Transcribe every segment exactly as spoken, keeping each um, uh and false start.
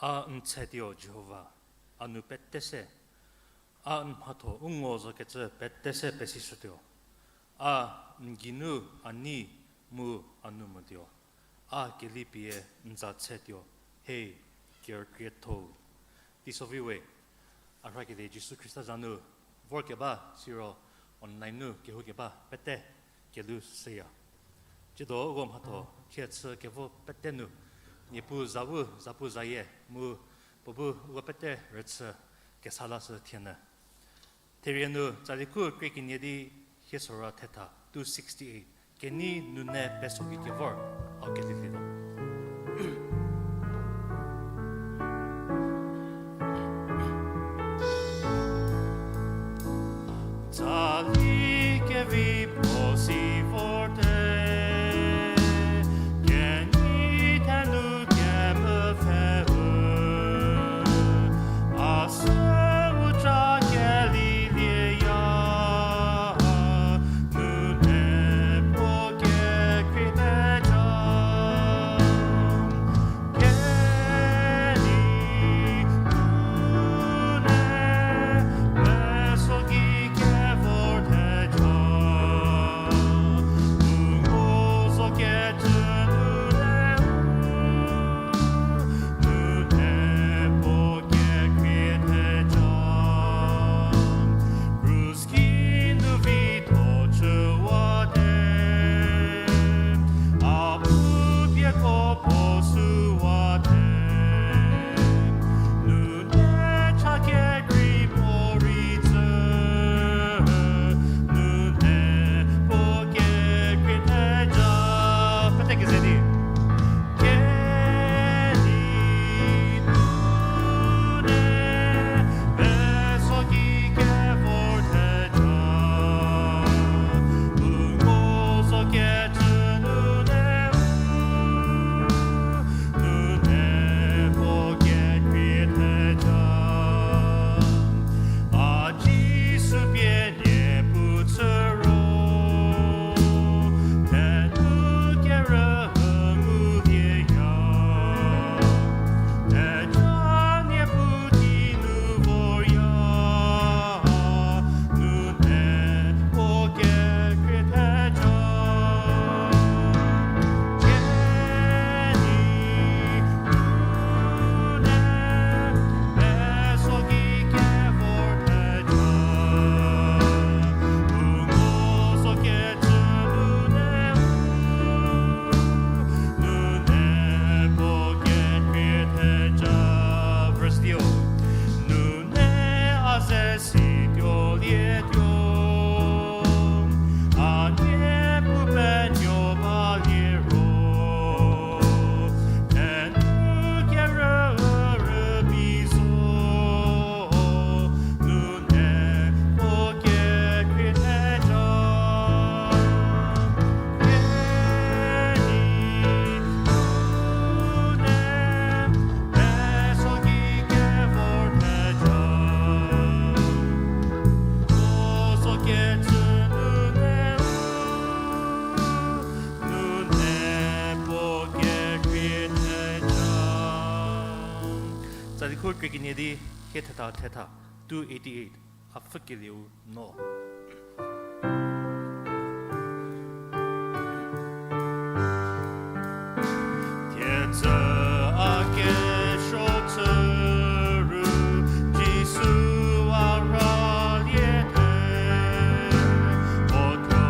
A n tshetuo Jihova, a nu pete se, a n mhatho u ngo zokecü pete se pesishütuo. A n geinu a nei mu a nu motuo. A kelipie n za tshetuo, he kerükrietho-u. Teisovi we, a rhakelie Jisu Khrista za nu vorkeba siro online nu kehoukeba pete kelhou shüya. Tsiedo uko mhatho thie chü kevo pete nu, Niepuu za bu, zapuu zayie mu puo bu uko pete rüchü kesa lashü thienyü. Therie nu tsali khu krie kenie di hie sora thetha two sixty-eight. Kenei nune peso gei kevor, hau kelilie lo. Tsali kevi puo si vorte, kenei thenu kemepfheu, a süu ca kelilieya, nune puo kekhrie theja. Kenei nune peso gei kevor theja, u ngo zokecü nune u, nune puo kekhrie theja. Krus ki nu vitho chüwate, a puo pieko puo süwate, nune cha kekrei puo rei tsü, nune puo kekhrie theja. Pete keze di. Kenei nune peso gei kevor theja, u ngo zokecü nune u, nune puo kekhrie theja. A Jisu pie Niepuu chü ro, thenu kerühü ngulieya, theja Niepuu ki nu vorya, nune puo kekhrie theja. Kenei nune peso gei kevor theja, u ngo zokecü nune u, nune puo kekhrie theja. Verse tiu. Nune a ze situolietuo, a Niepuu penuo ba liro, thenu kerüü rübei zo, nune puo kekhrie theja. Kenei nune peso gei kevor theja, u ngo zokecü nune u, nune puo kekhrie theja. Tsali khu krie kenie di hie thetha thetha two eighty-eight, A Pfhükelieu No. Thiedzü a kesuo chü ru, Jisu a rhalie the, puo thuo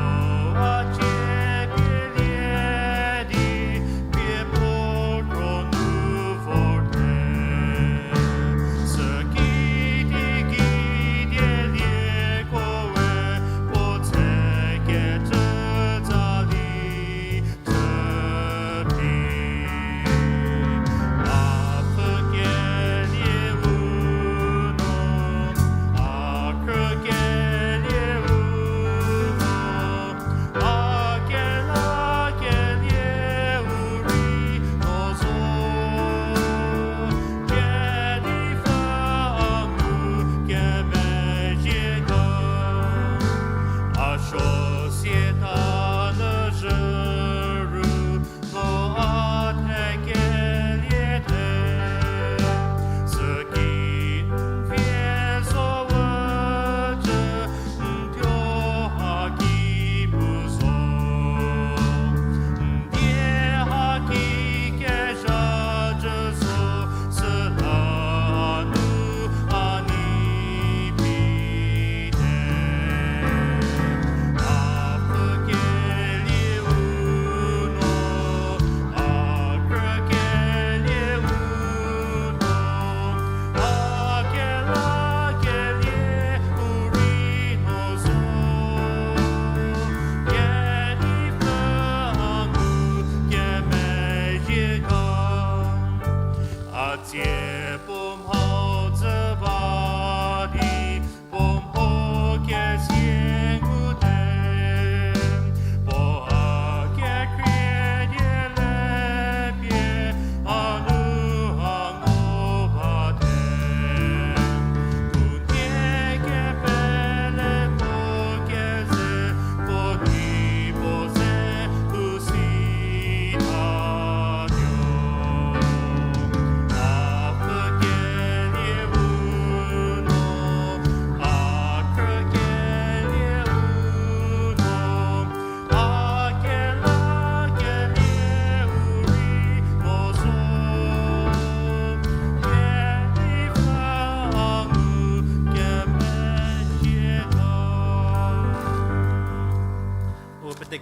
a cie pielie di, pie puo kro nu vor the. Sükidi kidielie ko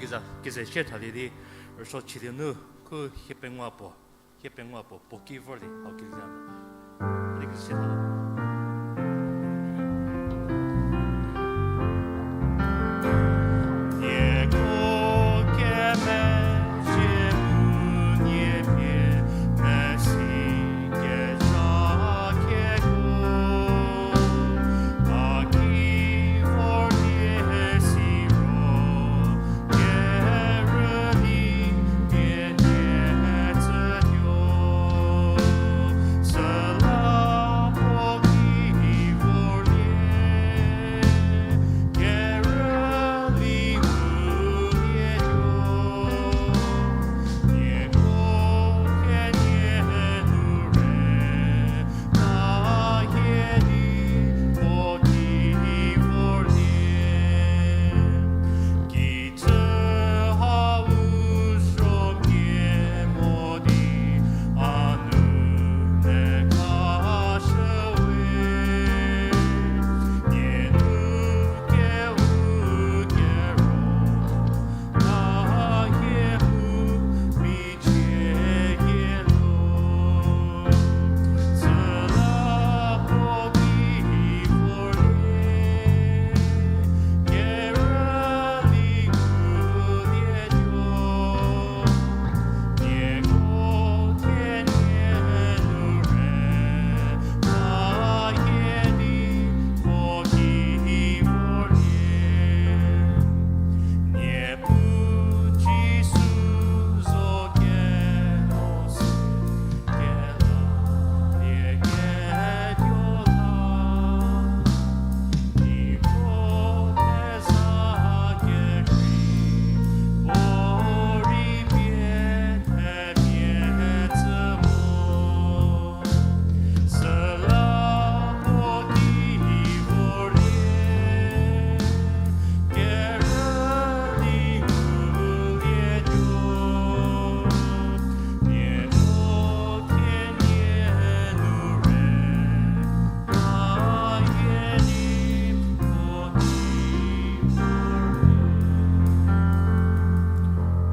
Za keze shie thalie di, rüso chülie nu, khu hie pengou puo, hie pengou puo, puo ki vor di, hau ki za. Hadi keze shie thalie.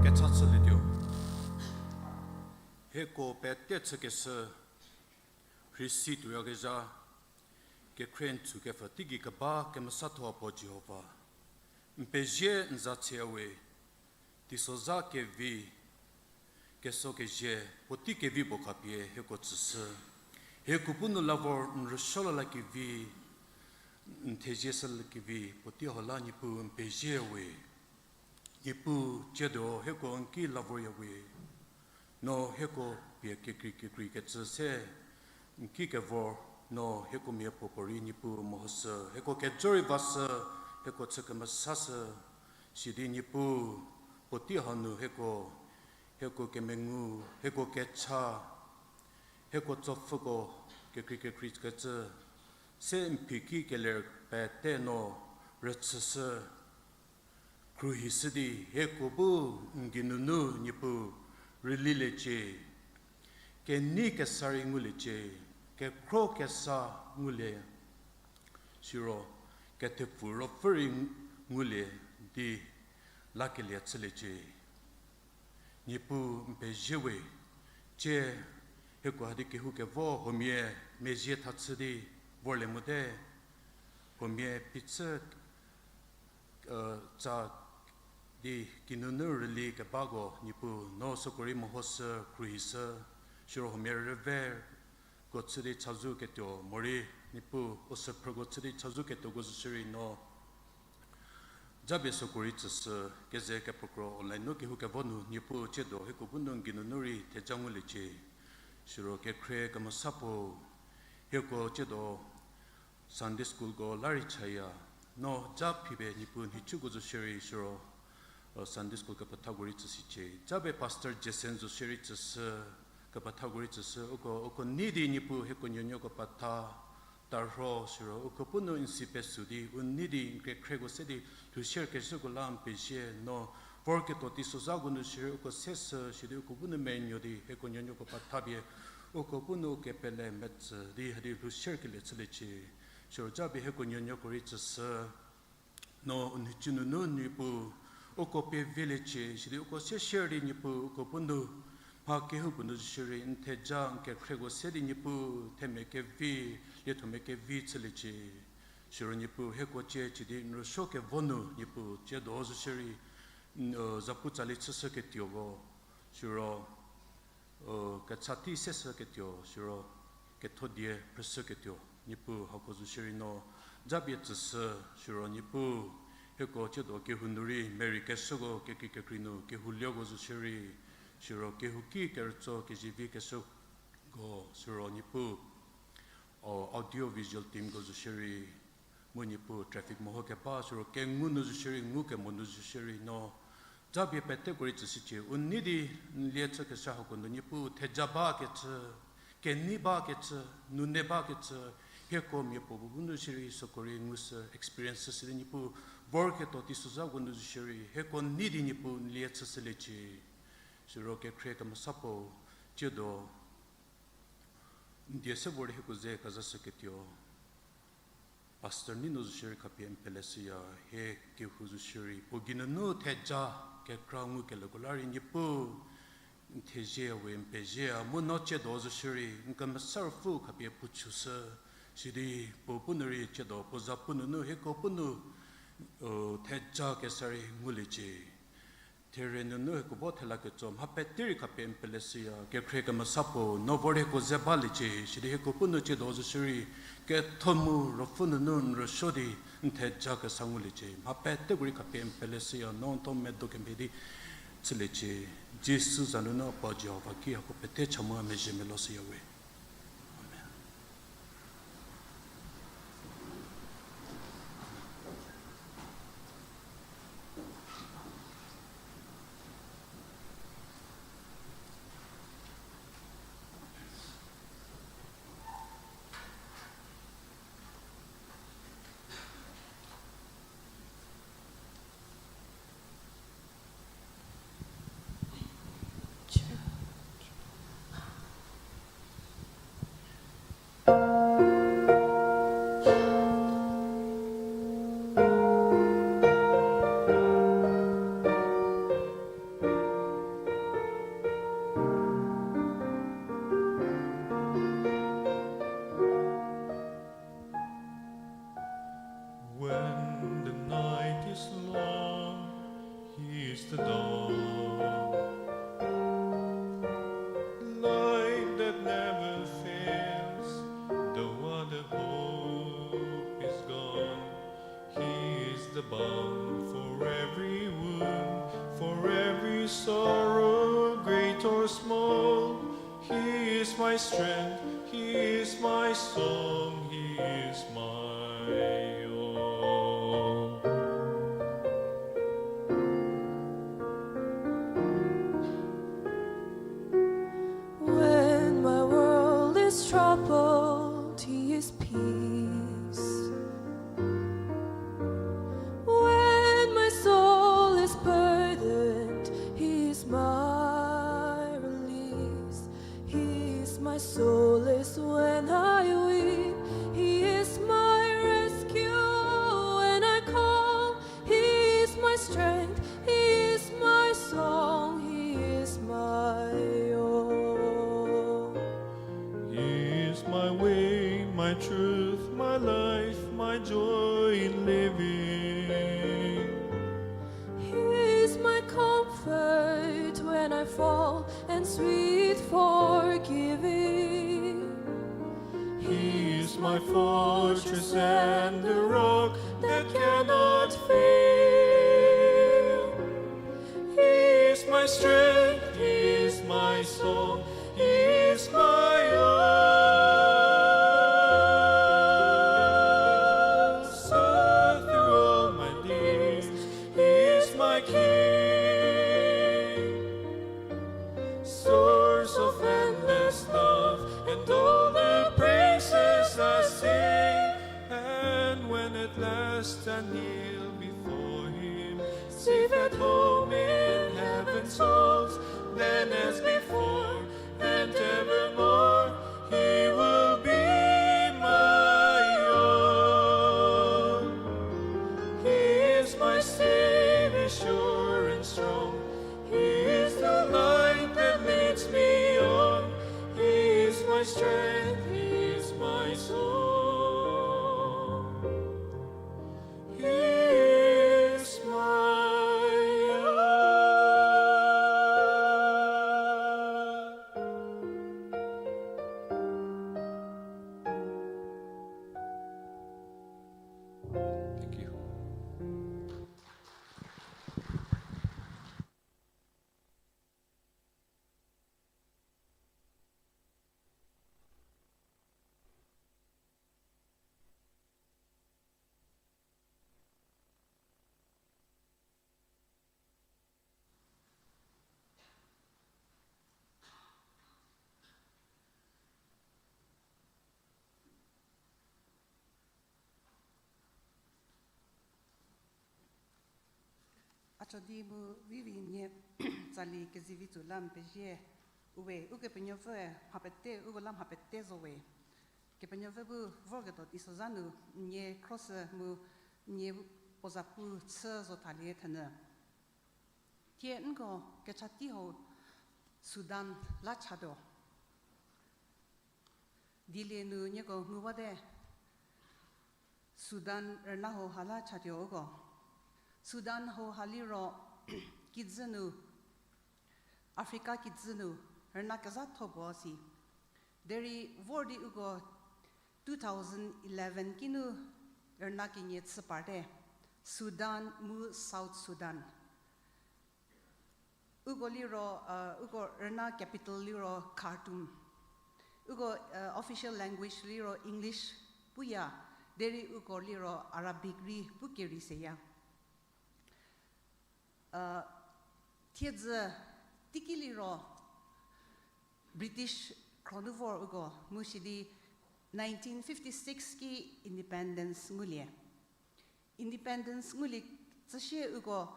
Kecha chülietuo. Hieko pete chükeshü, rhei si tuoyakezha, kekhrie n tsükepfü teigei keba kemesathowa puo Jihova, n pezie n za tseyawe, teisozha kevi, keso kezhie, puotei kevi puo khapie hieko tsüshü. Hieko bu nu la vor n rüsuo la la kevi, n thezie shü la kevi, puotei hau la Niepuu n peziewe. Niepuu, tsiedo hieko n ki la voryawe. No hieko pie kekrei kekrei kecü se n ki kevor, no hieko miapuopuorei Niepuu mehoshü, hieko kejo rei vashü, hieko chü kemesashü, sidi Niepuu, puotei hanu hieko, hieko kemengu, hieko kecha, hieko tsopfhüko kekrei kekrei kecü se n phi ki keler pete no rüchüshü. Khruohishü di hieko bu n geinunu Niepuu rüliliecie, kenei kesa rei nguliecie, kekhro kesa ngulie, siro kethepfu ruopfü rei ngulie di lakelie chüliecie. Niepuu n peziewe, tsie hieko hadi kehoukevo huomia mezhie thachü di vorlie mote, huomia phichü tsa di geinunu rüli kebako Niepuu no süko rei mehoshü khruohishü, siro huomia rüveko chü di chazou ketuo morei Niepuu u süphrüko chü di chazou ketuoko zo shierei no japie süko rei tsüshü, keze kepekro online nu kehoukevo nu Niepuu tsiedo hieko bu nu n geinunu rei theja nguliecie, siro kekhrie kemesa puo, hieko tsiedo Sunday schoolko la rei chaya, no ja phipie Niepuu nhicuko zo shierei siro Sunday school kepethako rei tsüshücie. Japie Pastor Jason zo shierei tsüshü, kepethako rei tsüshü, uko, uko nei di Niepuu hieko nuonuoko petha tarho siro uko bu nu n si pesü di u nei di n kekhreko se di lhoushierkezhüko la n pezie, no vorketuo teisozhako nu shierei uko seshü sidi uko bu nu menuo di hieko nuonuoko pethapie uko bu nu kepele metsü di hadi lhoushierkelie chüliecie. Siro japie hieko nuonuoko rei tsüshü, no u nhicu nunu Niepuu Uko pie vieliecie, sidi uko se share di Niepuu uko bu nu, mha kehoupuo nu zo shierei, n theja n kekhreko se di Niepuu, themia kevi, liethomia kevi chüliecie. Siro Niepuu hieko cie, cie di n rüsuo kevo nu Niepuu, tsiedo zo shierei, n, zapu tsali chüshüketuoko, siro kecha tei seshüketuo, siro ketho die phrüshüketuo, Niepuu hako zo shierei no, japie tsüshü, siro Niepuu, hieko tsiedo kehou nu rei, merei keshüko, kekrei kekrei nu, kehou lieko zo shierei, siro kehouki kerütso, kezivi keshüko, siro Niepuu, o, audio visual teamko zo shierei, mu Niepuu traffic meho keba, siro kengu nu zo shierei, ngukemo nu zo shierei no, japie peteko rei tsüshücie, u nei di n lie chükeshü hako nu Niepuu theja bakecü, kenei bakecü, nune bakecü, hieko miapuo bu bu nu shierei süko rei ngushü experience shü di Niepuu, vorketuo teisozhako nu zo shierei, hieko nei di Niepuu n lie chüshüliecie. Siro kekhrie kemesa puo, tsiedo n die se vor di hieko ze kezashüketuo. Pastor nei nu zo shierei khapie n peleshüya, hie kehou zo shierei, puo geinunu theja kekra ngukelieko la rei Niepuu, n thezieya we n pezieya, mu no tsiedo zo shierei, n kemesa ruopfü khapie puo chüshü, sidi puo bu nu rei tsiedo, puo zapu nunu hieko bu nu, u, theja kesa rei nguliecie. Therie nunu hieko bu thela ketso mha pete rei khapie n peleshüya, kekhrie kemesa puo, no vor di hieko ze baliecie, sidi hieko bu nu tsiedo zo shierei, ketho mu ruopfü nunu n rüsuo di, n theja kesa nguliecie, mha peteko rei khapie n peleshüya, no n tho medo kemhie di chüliecie, Jisu za nunu Apuo Jihova ki hako pete cha mu a mezhie melou shüya we. Amen. When the night is long, He is the dawn. Light that never fails, though all the hope is gone. He is the balm for every wound, for every sorrow, great or small. He is my strength, He is my song, He is my all. When my world is troubled, He is peace. When my soul is burdened, He is my release. He is my solace when I weep. He is my rescue when I call. He is my strength. He is my song. He is my all. He is my way, my truth, my life, my joy in living. He is my comfort when I fall and sweet forgiving. He is my fortress and the rock that cannot fail. He is my strength, He is my song, He is my all. So through all my days, He is my King, source of endless love, and all the praises I sing. And when at last I kneel before Him, safe at home in heaven's halls, then as before and evermore, He will be my all. He is my Savior, sure Thank you. A chü di mu vivi nie tsali kezivi tsu la n pezie. Uwe, Ukepenuopfüe mha pete, uko la mha pete zo we. Kepenuopfü bu vorketuo teisozha nu nie khroshü mu nie puo zapu chü zo thalie thenyü. Thie nko kecha tei hau Sudan la chatuo. Dielie nu nieko nguwate, Sudan rüna hau ha la chatuo uko. Sudan hau ha liro kijü nu, Africa kijü nu rüna kezhatho puo si. Derei vor di uko two thousand eleven kinu rüna kenie chü parte, Sudan mu South Sudan. Uko liro, uko rüna capital liro Khartoum. Uko official language liro English puya, derei uko liro Arabic rei pu kerei seya. Thiedzü teiki liro British khro nu vor uko mu sidi nineteen fifty-six ki independence ngulie. Independence ngulie tsüsie uko,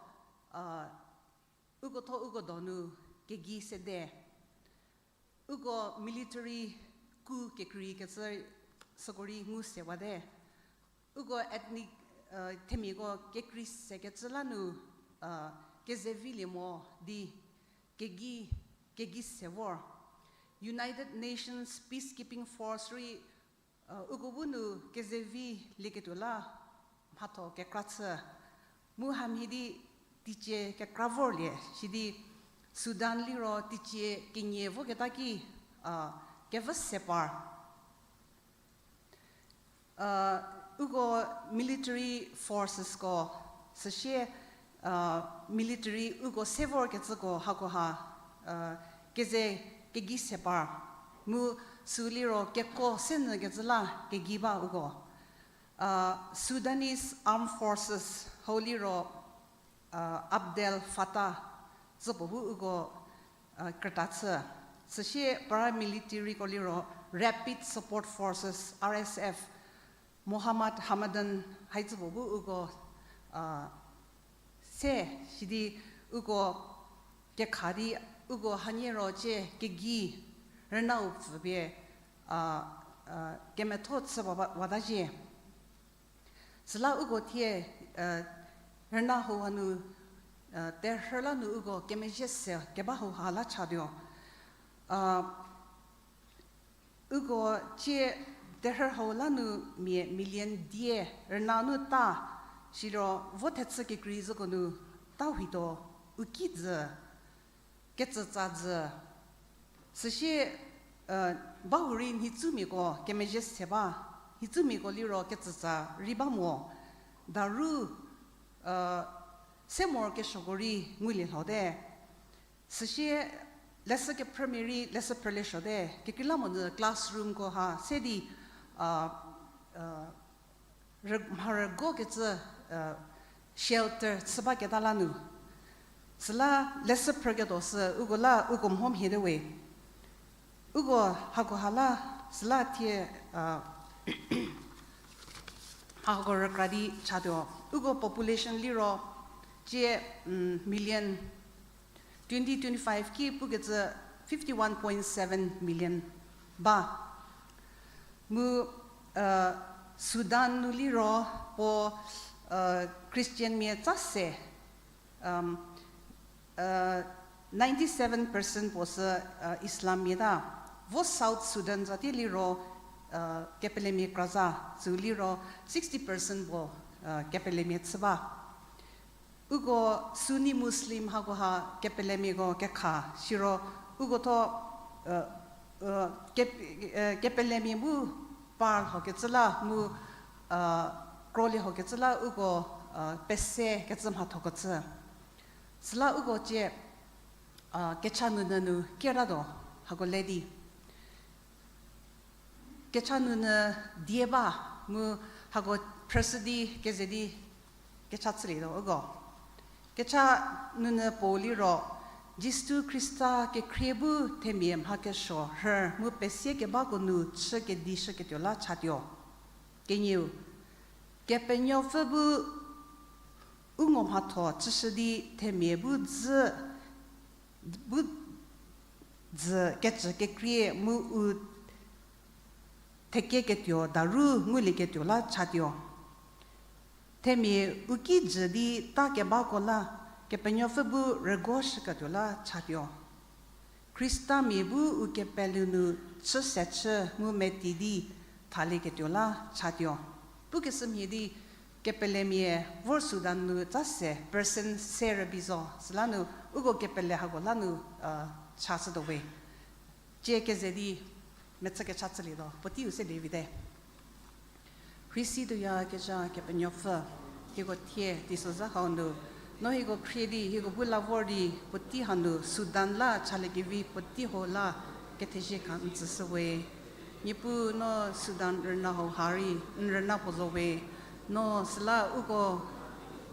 uko tho uko donu kegei sede. Uko military coup kekreikecü süko rei ngu sewate. Uko ethnic, themiako kekrei sekecü la nu, kezevilie mo di kegei, kegei se vor. United Nations Peacekeeping Force rei uko bu nu kezevilieketuo la mhatho kekra chü. Mu hamhie di teicie kekra vorlie sidi Sudan liro teicie kenie voketa ki kevü se par. Uko military forcesko, süsie military uko se vorkecüko hakoha keze kegei se par. Mu sü liro keko se nyükecü la kegei ba uko. Sudanese Armed Forces hau liro Abdel Fattah tsüpuo bu uko krüta chü. Süsie paramilitariko liro Rapid Support Forces, R S F, Mohammad Hamdan hai tsüpuo bu uko se sidi uko kekha di uko hanie ro cie kegei rünau pfüpie kemetho chü wata zhie. Süla uko thie rüna hau hanu terhü la nu uko kemezhie se keba hau ha la chatuo. Uko cie terhü hau la nu mia million die rüna nu ta, siro vo thechü kekrei züko nu ta huituo, u ki dzü, ketsütsa dzü. Süsie bahurei nhicumiako kemezhie se ba, nhicumiako liro ketsütsa rei ba mo, daru se morokesuoko rei ngulie lhote. Süsie leshü kephrümia rei leshü phrülie suote, kekreilamonyü classroomko ha se di mharügokecü shelter chü baketa la nu. Süla leshü phrüketuo sü uko la uko mho mhie te we. Uko hakoha la süla thie hako rükra di chatuo. Uko population liro cie million twenty twenty-five ki pukecü fifty-one point seven million ba. Mu Sudan nu liro puo Christianmia tsa se, ninety-seven percent puo sü Islammia ta. Vo South Sudan zatie liro kepelemia kra za, sü liro sixty percent puo kepelemia chü ba. Uko Sunni Muslim hakoha kepelemiako kekha, siro uko tho kepelemia mu par lhokecü la mu krolie hokecü la uko, a, pese kecü mhathoko chü. Süla uko cie, a, kecha nunu nu kertatuo, hako le di. Kecha nunu die ba mu hako phrüshü di keze di kecha chülietuo uko. Kecha nunu puo liro, Jisu Khrista kekhrie bu themia mha kesuo rhü mu pesie kebako nu chü kedishüketuo la chatuo. Kenieu, Kepenuopfü bu u ngo mhatho chüshü di themia bu dzü, bu dzü kecü kekrie mu u thekieketuo daru ngulieketuo la chatuo. Themia u ki jü di ta kebako la, Kepenuopfü bu rüguoshüketuo la chatuo. Khristamia bu u kepele nu chü se chü mu meti di thalieketuo la chatuo. Pukeshümia di kepelemia vor Sudan nu tsa se percent se rübei zo, süla nu uko kepele hako la nu, a, chashütuo we. Cie keze di mechü kecha chülietuo, puoteiu se lievite. Rhei si tuoyakezha Kepenuopfü, hieko thie teisozha hau nu, no hieko khrie di hieko bu la vor di puotei hanu Sudan la chaliekevi puotei ho la kethezie kha n tsüshü we. Niepuu no Sudan rüna hau ha rei n rüna puo zo we. No süla uko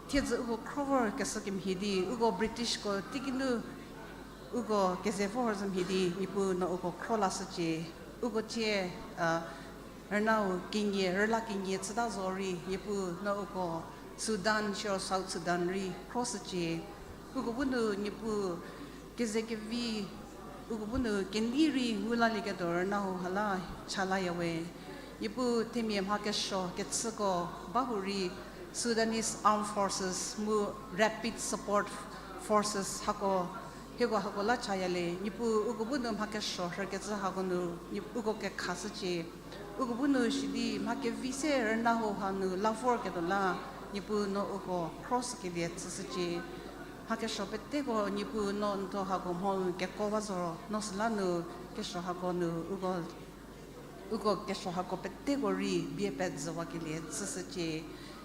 thiedzü uko khro vorkeshü kemhie di, uko Britishko teiki nu uko keze vor zhü mhie di, Niepuu no uko khro lashücie. Uko cie, a, rünau kenie, rüla kenie chüta zo rei, Niepuu no uko Sudan, siro South Sudan rei khroshücie. Uko bu nu Niepuu kezekevi, uko bu nu kenei rei ngu lalieketuo rüna hau ha la cha laya we. Niepuu themia mha kesuo kechüko ba hu rei Sudanese Armed Forces mu Rapid Support Forces hako, hieko hako la chaya le. Niepuu uko bu nu mha kesuo rhükecü hako nu, Niep-, uko kekhashücie. Uko bu nu sidi mha kevi se rüna hau ha nu la vorketuo la, Niepuu no uko khroshükelie chüshücie. Mha kesuo peteko Niepuu no n thuo hako mho keko ba zo, no süla nu kesuo hako nu uko uko kesuo hako peteko rei bie pezhüwakelie chüshücie.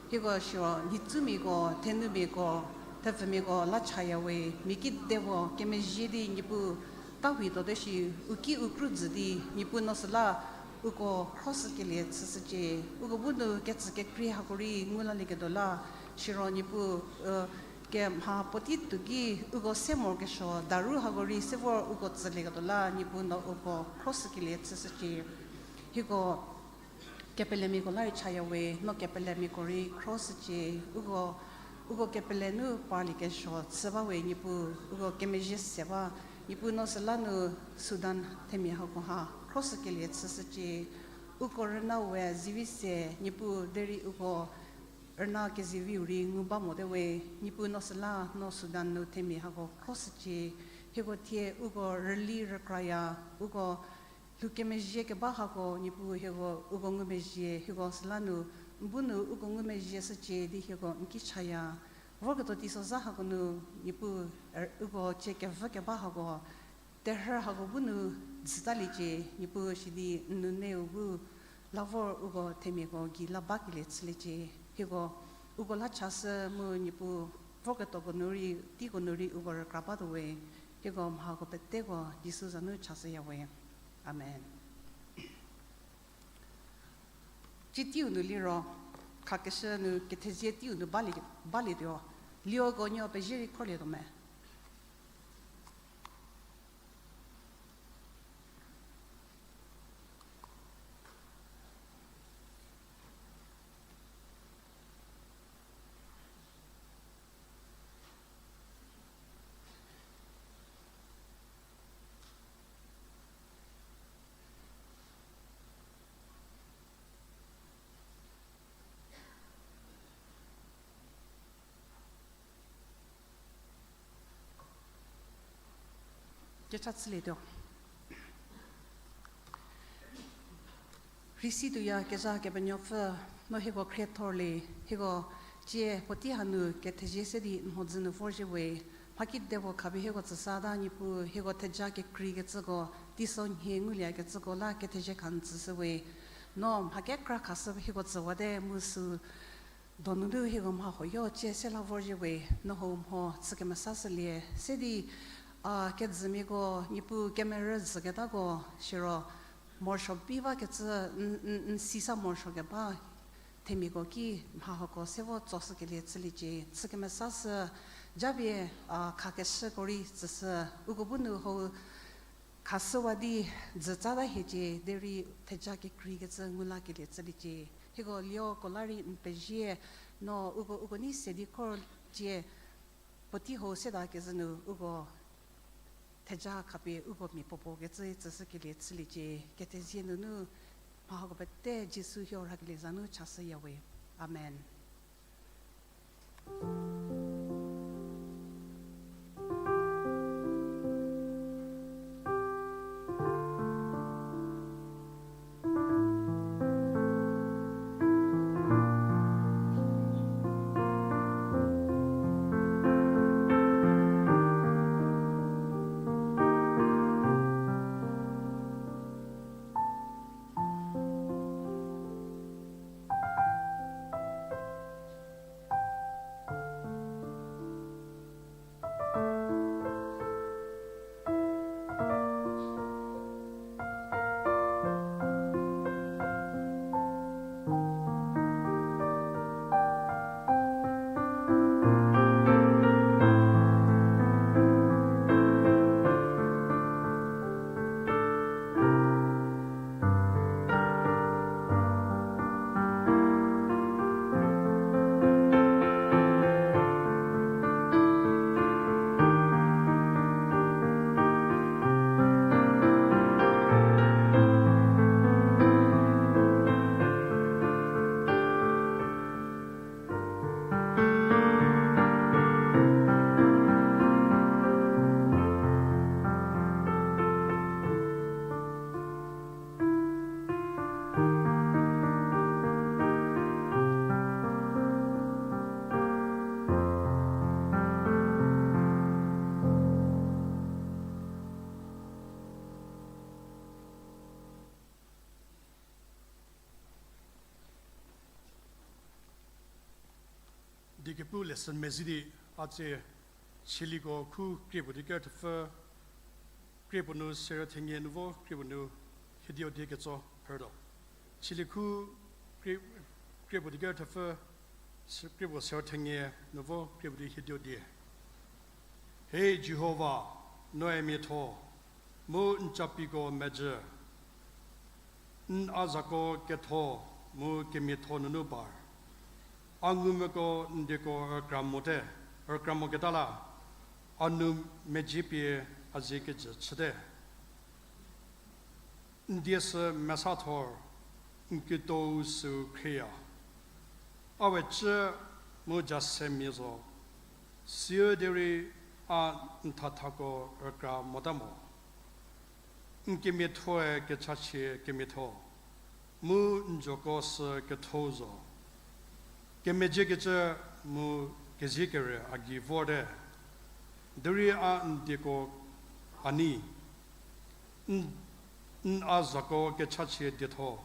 Hieko siro nhicumiako, thenumiako, thepfümiako la chaya we, mia kidepuo kemezhie di Niepuu ta hui tuote shi, u ki u kru jü di Niepuu no süla uko khroshükelie chüshücie. Uko bu nu kecü kekrei hako rei ngu lalieketuo la, siro Niepuu, e, kemha puotei tuo ki uko se morokesuo daru hako rei se vor uko tsülieketuo la, Niepuu no uko khroshükelie chüshücie. Hieko kepelemiako la rei chaya we, no kepelemiako rei khroshücie. Uko, uko kepele nu parliekesuo chü ba we, Niepuu uko kemezhie se ba, Niepuu no süla nu Sudan themia hako ha khroshükelie chüshücie. Uko rüna we zivi se, Niepuu derei uko rüna keziviu rei ngu ba mote we, Niepuu no süla no Sudan nu themia hako khroshücie. Hieko thie uko rüli rükraya, uko lhoukemezhie keba hako, Niepuu hieko uko ngumezhie, hieko süla nu, n bu nu uko ngumezhie shücie di hieko n ki chaya. Vorketuo teisozha hako nu, Niepuu, er, uko cie kevü keba hako, terhü hako bu nu jütaliecie, Niepuu sidi n nuneu bu la vor uko themiako gei la bakelie chüliecie, hieko uko la chashü mu Niepuu vorketuoko nu rei, teiko nu rei uko rükra batuo we, hieko mhako peteko Jisu za nu chashüya we. Amen. Citeiu nu liro, khakeshü nu kethezie teiu nu balie, balietuo, lioko nuo pezie rei khrolietuo me. Kecha chülietuo. Rhei si tuoyakezha Kepenuopfü, no hieko khriethorlie, hieko cie puotei hanu kethezie se di n mhodzü nu vorzhie we, mhakidepuo khapie hieko tsüsata Niepuu, hieko theja kekreikecüko, teisonhie nguliekecüko la kethezie kha n tsüshü we. No mha kekra khashü hieko tsüwate mu sü Donunu hieko mha huoyo cie se la vorzhie we, no hou mho chü kemesashülie. Se di, a, kedzümiako, Niepuu kemerü zhüketako, siro morosuo bi bakecü, n, n, n sisa morosuo keba, themiako ki mha hako se vo tsoshükelie chüliecie, chü kemesashü, japie, a, khakeshüko rei tsüshü, uko bu nu hou khashüwa di dzütsa ta hiecie, derei theja kekreikecü ngu lakelie chüliecie. Hieko lioko la rei n pezie, no uko, uko nei se di khor cie, puotei hou seta kezhü nu uko theja khapie uko mia puopuo kecü tsüshükelie chüliecie, kethezie nunu mha hako pete Jisu hieu rhakelie za nu chashüya we. Amen. Diekepu lesson mezhü di, a tsie Chieliko khu krie puo di ker thepfü, krie puo nu serü thenie nu vo krie puo nu hiedio die ketso phrütuo. Chieliko khu krie, krie puo di ker thepfü, se-, krie puo serü thenie nu vo krie puo di hiedio die. He Jihova, noe miatho, mu n capiko mejü. N a zako ketho mu kemiatho nunu par. A ngumvüko n dieko rükra mote, rükra moketa la, a nu mejü pie a zie kejü chüte. N die sü mesathor, n ketho-u süu khrieya. A we cü mu ja semia zo, siu derei a n thathako rükra mota mo. N kemiathoe kechachie kemiatho, mu n joko sü ketho-u zo. Kemejükecü mu kezie kere a gei vorte, derei a n dieko a nei. N, n a zako kechachie dietho.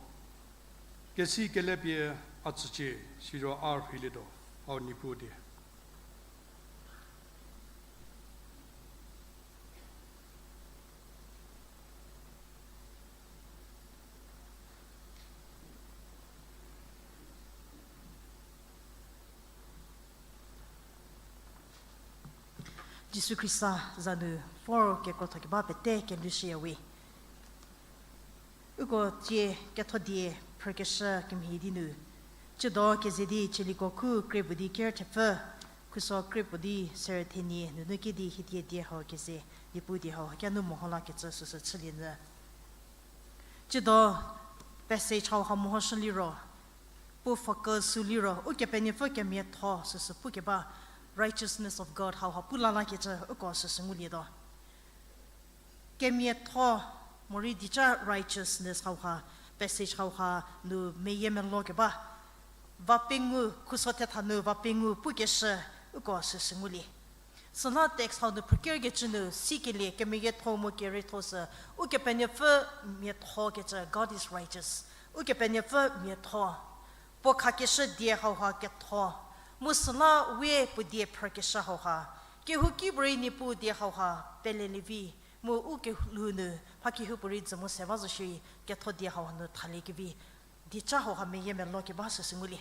Kesi kele pie a tsücie, siro a rheilietuo, hau Niepuu die. Jisu Khrista za nu vor kekrotho keba pete kelushüya we. Uko tsie ketho die phrükeshü kemhie di nu, ciedo keze di Chieliko khu krie puo di ker thepfü, khuso krie puo di serü thenie nunu kedi hiedia die hau keze, Niepuu die hau kenu meho lakecü süsü chülie nyü. Ciedo passage hauha mehoshü liro, puo focus sü liro Ukepenuopfü kemiatho süsü pukeba, righteousness of God hauha pu la lakecü uko süsü ngulietuo. Kemiatho, morei dica righteousness hauha, passage hauha nu meyiemeluo keba, va pengou, khuso thetha nu va pengou pukeshü uko süsü ngulie. Süla text hau nu phrükerkecü nu sikelie kemeyietho mu kerietho sü Ukepenuopfü miatho kecü, God is righteous. Ukepenuopfü miatho. puo khakeshü die hauha ketho, mu süla we puo die phrükeshü hauha, kehouki puorei Niepuu die hauha pelelie vi, mu u kelhou nu mha kehoupuorei dzü mu se ba zo shierei ketho die hauha nu thaliekevi dieca hauha meyie melo keba süsü ngulie.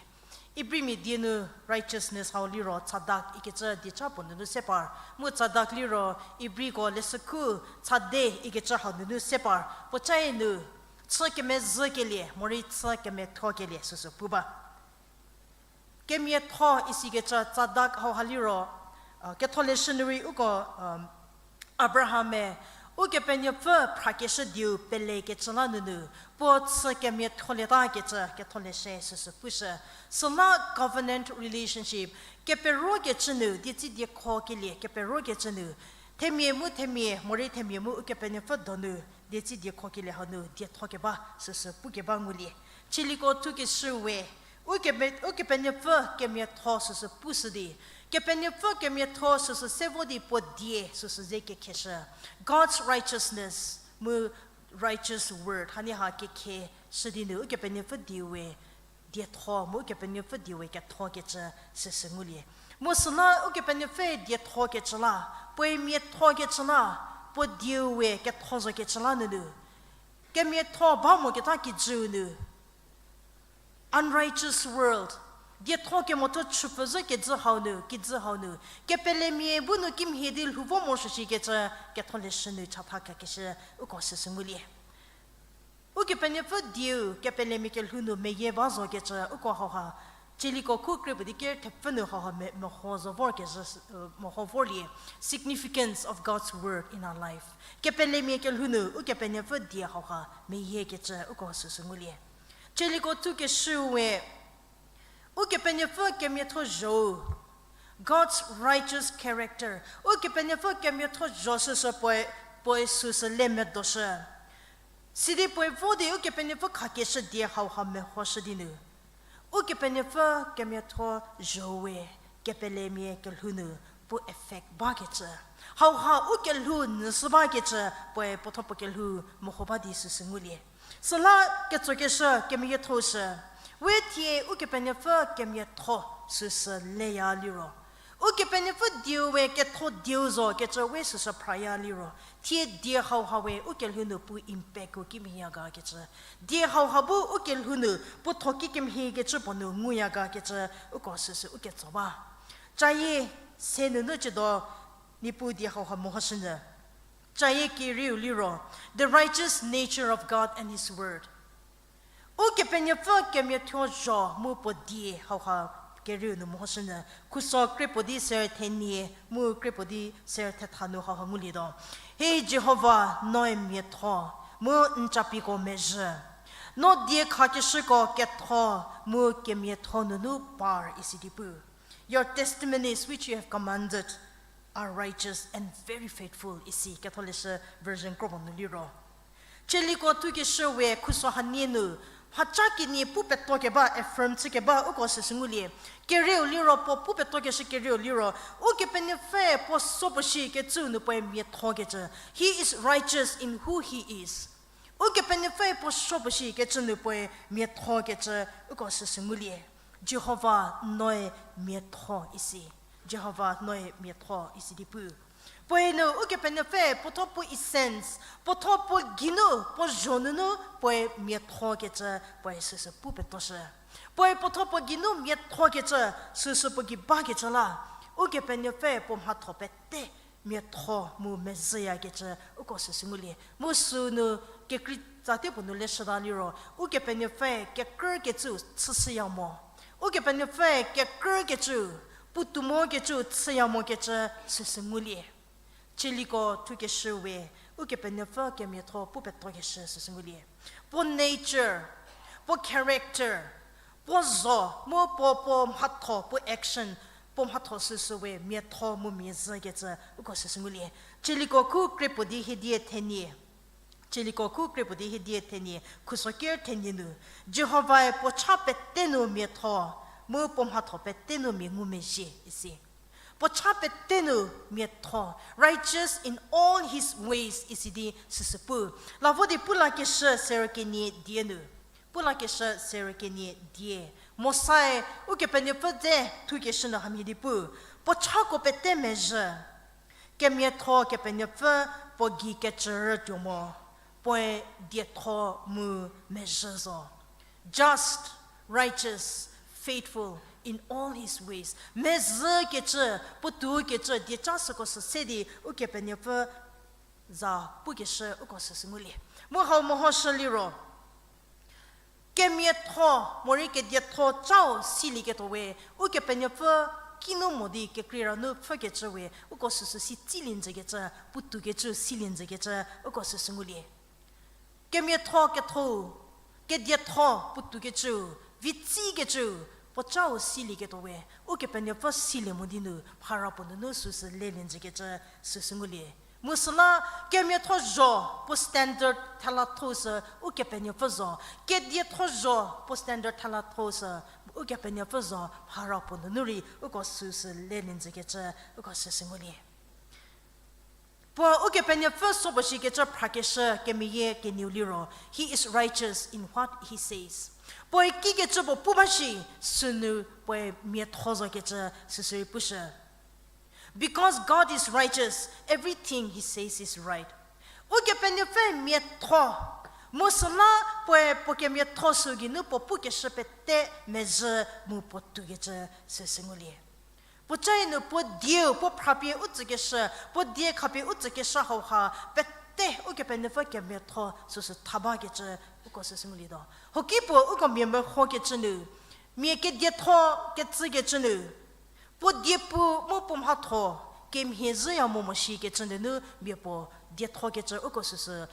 Ibrimia die nu righteousness hau liro tzadak ikecü dieca puo nunu se par, mu tzadak liro Ibriko leshükhu tzadeh ikecü hau nunu se par, puocae nu chü kemezhükelie morei chü kemethokelie süsü pu ba. Kemiatho isikecü tzadak hauha liro, ketholeshü nu rei uko, Abraham-e Ukepenuopfü phrakeshü dieu pelekecü la nunu puo chü kemiatholieta kecü ketholeshü süsü pushü. Süla covenant relationship, keperokecü nu dietsi diekhokelie keperokecü nu, themia mu themia morei themia mu Ukepenuopfü donu dietsi diekhokelie hau nu dietho keba süsü pukeba ngulie. Chieliko thukeshü we, Ukepe-, Ukepenuopfü kemiatho süsü pushü di, Kepenuopfü kemiatho süsü se vo di puo die süsü ze kekheshü. God's righteousness mu righteous word hanie ha kekheshü di nu Ukepenuopfü die we dietho mu Ukepenuopfü die we kethokecü süsü ngulie. Mu süla Ukepenuopfüe diethokecü la, puoe miathokecü la, puo dieu we ketho zokecü la nunu, kemiatho ba moketa kijüu nu, unrighteous world, dietho kemotho chüpfü zhü kejü hau nu, kijü hau nu, kepelemia bu nu kimhie di lhou vo morosuo shikecü ketholeshü nu chatha khakeshü uko süsü ngulie. Ukepenuopfü dieu kepelemia kelhou nu meyie ba zokecü uko hauha, Chieliko khu krie puo di ker thepfü nu hauha me-, meho zo vorkezhü, meho vorlie, significance of God's word in our life. Kepelemia kelhou nu Ukepenuopfü die hauha meyiekecü uko süsü ngulie. Chieliko thukeshü we, Ukepenuopfü kemiatho zho-u, God's righteous character, Ukepenuopfü kemiatho zho süsü puoe, puoe süsü le medoshü. Sidi puoe vo di Ukepenuopfü khakeshü die hauha mehoshü di nu, Ukepenuopfü kemiatho zho-u we kepelemia kelhou nu puo effect bakecü, hauha u kelhou nyüshü bakecü puoe puotho puo kelhou meho ba di süsü ngulie. Süla ketsokeshü kemeyietho shü, we thie Ukepenuopfü kemiatho süsü leya liro, Ukepenuopfü dieu we ketho dieu zo kecü we süsü phraya liro, thie die hauha we u kelhou nu puo impact-u kimhieya ga kecü, die hauha bu u kelhou nu puo tho kikemhie kecü puo nu nguya ga kecü uko süsü u ketso ba. Cayie se nunu ciedo Niepuu die hauha mehoshünyü. Cayie kerieu liro, the righteous nature of God and His word. Ukepenuopfü kemiatho zho mu puo die hauha kerieu nu mehoshünyü. Khuso krie puo di ser thenie mu krie puo di ser thetha nu hauha ngulietuo. He Jihova, noe miatho mu n capiko mezhü. No die khakeshüko ketho mu kemiatho nunu par isi di pu. Your testimonies which you have commanded are righteous and very faithful isi ketholeshü version kropuo nu liro. Chieliko thukeshü we khuso hanie nu, mhaca kenie pu peto keba, affirm chü keba uko süsü ngulie. Kerieu liro puo pu petokeshü kerieu liro, Ukepenuopfü puo so puo shi kecü nu puoe miatho kecü. He is righteous in who he is. Ukepenuopfü puo so puo shi kecü nu puoe miatho kecü uko süsü ngulie. Jihova noe miatho isi. Jihova noe miatho isi di pu. Puoe nu Ukepenuopfü puotho puo essence, puotho puo geinu, puo zho nunu puoe miatho kecü puoe süsü pu petoshü. Puoe puotho puo geinu miatho kecü süsü puo gei bakecü la, Ukepenuopfü puo mhatho pete miatho mu mezhüyakecü uko süsü ngulie. Mu sünu kekrei tsatie puo nu leshüta liro, Ukepenuopfü kekrükecü chüshüya mo. Ukepenuopfü kekrükecü, puotou mokecü chüya mokecü süsü ngulie. Chieliko thukeshü we, Ukepenuopfü kemiatho pu petokeshü süsü ngulie. Puo nature, puo character, puo zho, mu puo, puo mhatho, puo action, puo mhatho süsü we miatho mu mezhükecü uko süsü ngulie. Chieliko khu krie puo di hiedie thenie. Chieliko khu krie puo di hiedie thenie, khuso ker thenie nu, Jihovae puo cha pete nu miatho, mu puo mhatho pete nu mia ngumezhie isi. Puo cha pete nu miatho, righteous in all his ways isi di süsü pu. La vo di Pulakeshü serü kenie die nu. Pulakeshü serü kenie die. Mosae Ukepenuopfü dze thukeshü nu hamhie di pu, puo chako pete mezhü, kemiatho Kepenuopfü puo gei kecürü tuo mo, puoe dietho mu mezhü zo. Just, righteous, faithful in all his ways. Mezhü kecü, puotou kecü, dieca süko sü se di Ukepenuopfü za pukeshü uko süsü ngulie. Mu hau mehoshü liro, kemiatho morei kedietho cau silieketuo we, Ukepenuopfü kinu mo di kekreira nu pfhükecü we uko süsü si tsilie njükecü, puotoukecü silie njükecü uko süsü ngulie. Kemiatho ketho, kedietho puotoukecü, vitsikecü, puo cau silieketuo we, Ukepenuopfü silie mo di nu phara puo nunu süsü lelie njükecü süsü ngulie. Mu süla kemiatho zho puo standard thela tho sü Ukepenuopfü zo, kedietho zho puo standard thela tho sü Ukepenuopfü zo, phara puo nunu rei uko süsü lelie njükecü uko süsü ngulie. Puo Ukepenuopfü so puo shikecü phrakeshü kemeyie kenieu liro, he is righteous in what he says. Puoe kikecü puo pu ba shi, sünu puoe miatho zokecü süsü rei pushü. Because God is righteous, everything he says is right. Ukepenuopfü miatho, mu süla puoe puo kemiatho sü geinu puo pukeshü pete mezhü mu puotoukecü süsü ngulie. Puocae nu puo dieu puo phrapie u tsükeshü, puo die khapie u tsükeshü hauha pete Ukepenuopfü kemiatho süsü tha bakecü uko süsü ngulietuo. Hoki puo uko mia mehokecü nu, mia kedietho ketsükecü nu, puo diepu mu puo mhatho kemhie zhüya mo mo shikecü nunu mia puo diethokecü uko süsü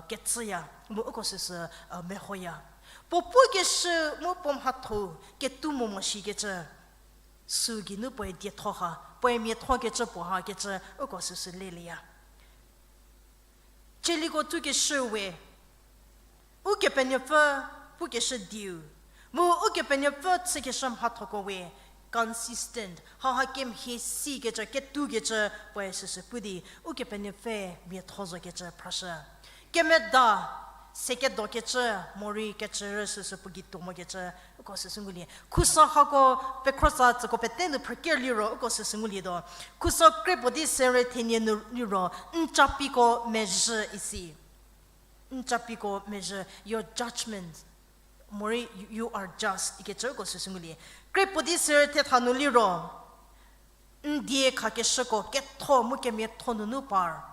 ketsüya, mu uko süsü mehoya. Puo pukeshü mu puo mhatho ketou mo mo shikecü, sü geinu puoe dietho ha, puoe miathokecü puo hakecü uko süsü lelieya. Tsaliko thukeshü we, Ukepenuopfü pukeshü dieu, mu Ukepenuopfü chükeshü mhathoko we, consistent, hauha kemhie sikecü, ketoukecü puoe süsü pu di, Ukepenuopfü miatho zokecü phrashü. Kemeda, sekedokecü, morei kecürü süsü puo gei tuo mokecü uko süsü ngulie. Khuso hako pekhrosa tsüko pete nu phrüker liro uko süsü ngulietuo. Khuso kre puo di sere thenie nu liro, n capiko mezhü isi. N capiko mezhü, your judgment, morei you are just ikecü uko süsü ngulie. Kre puo di sere thetha nu liro, n die khakeshüko ketho mu kemiatho nunu par.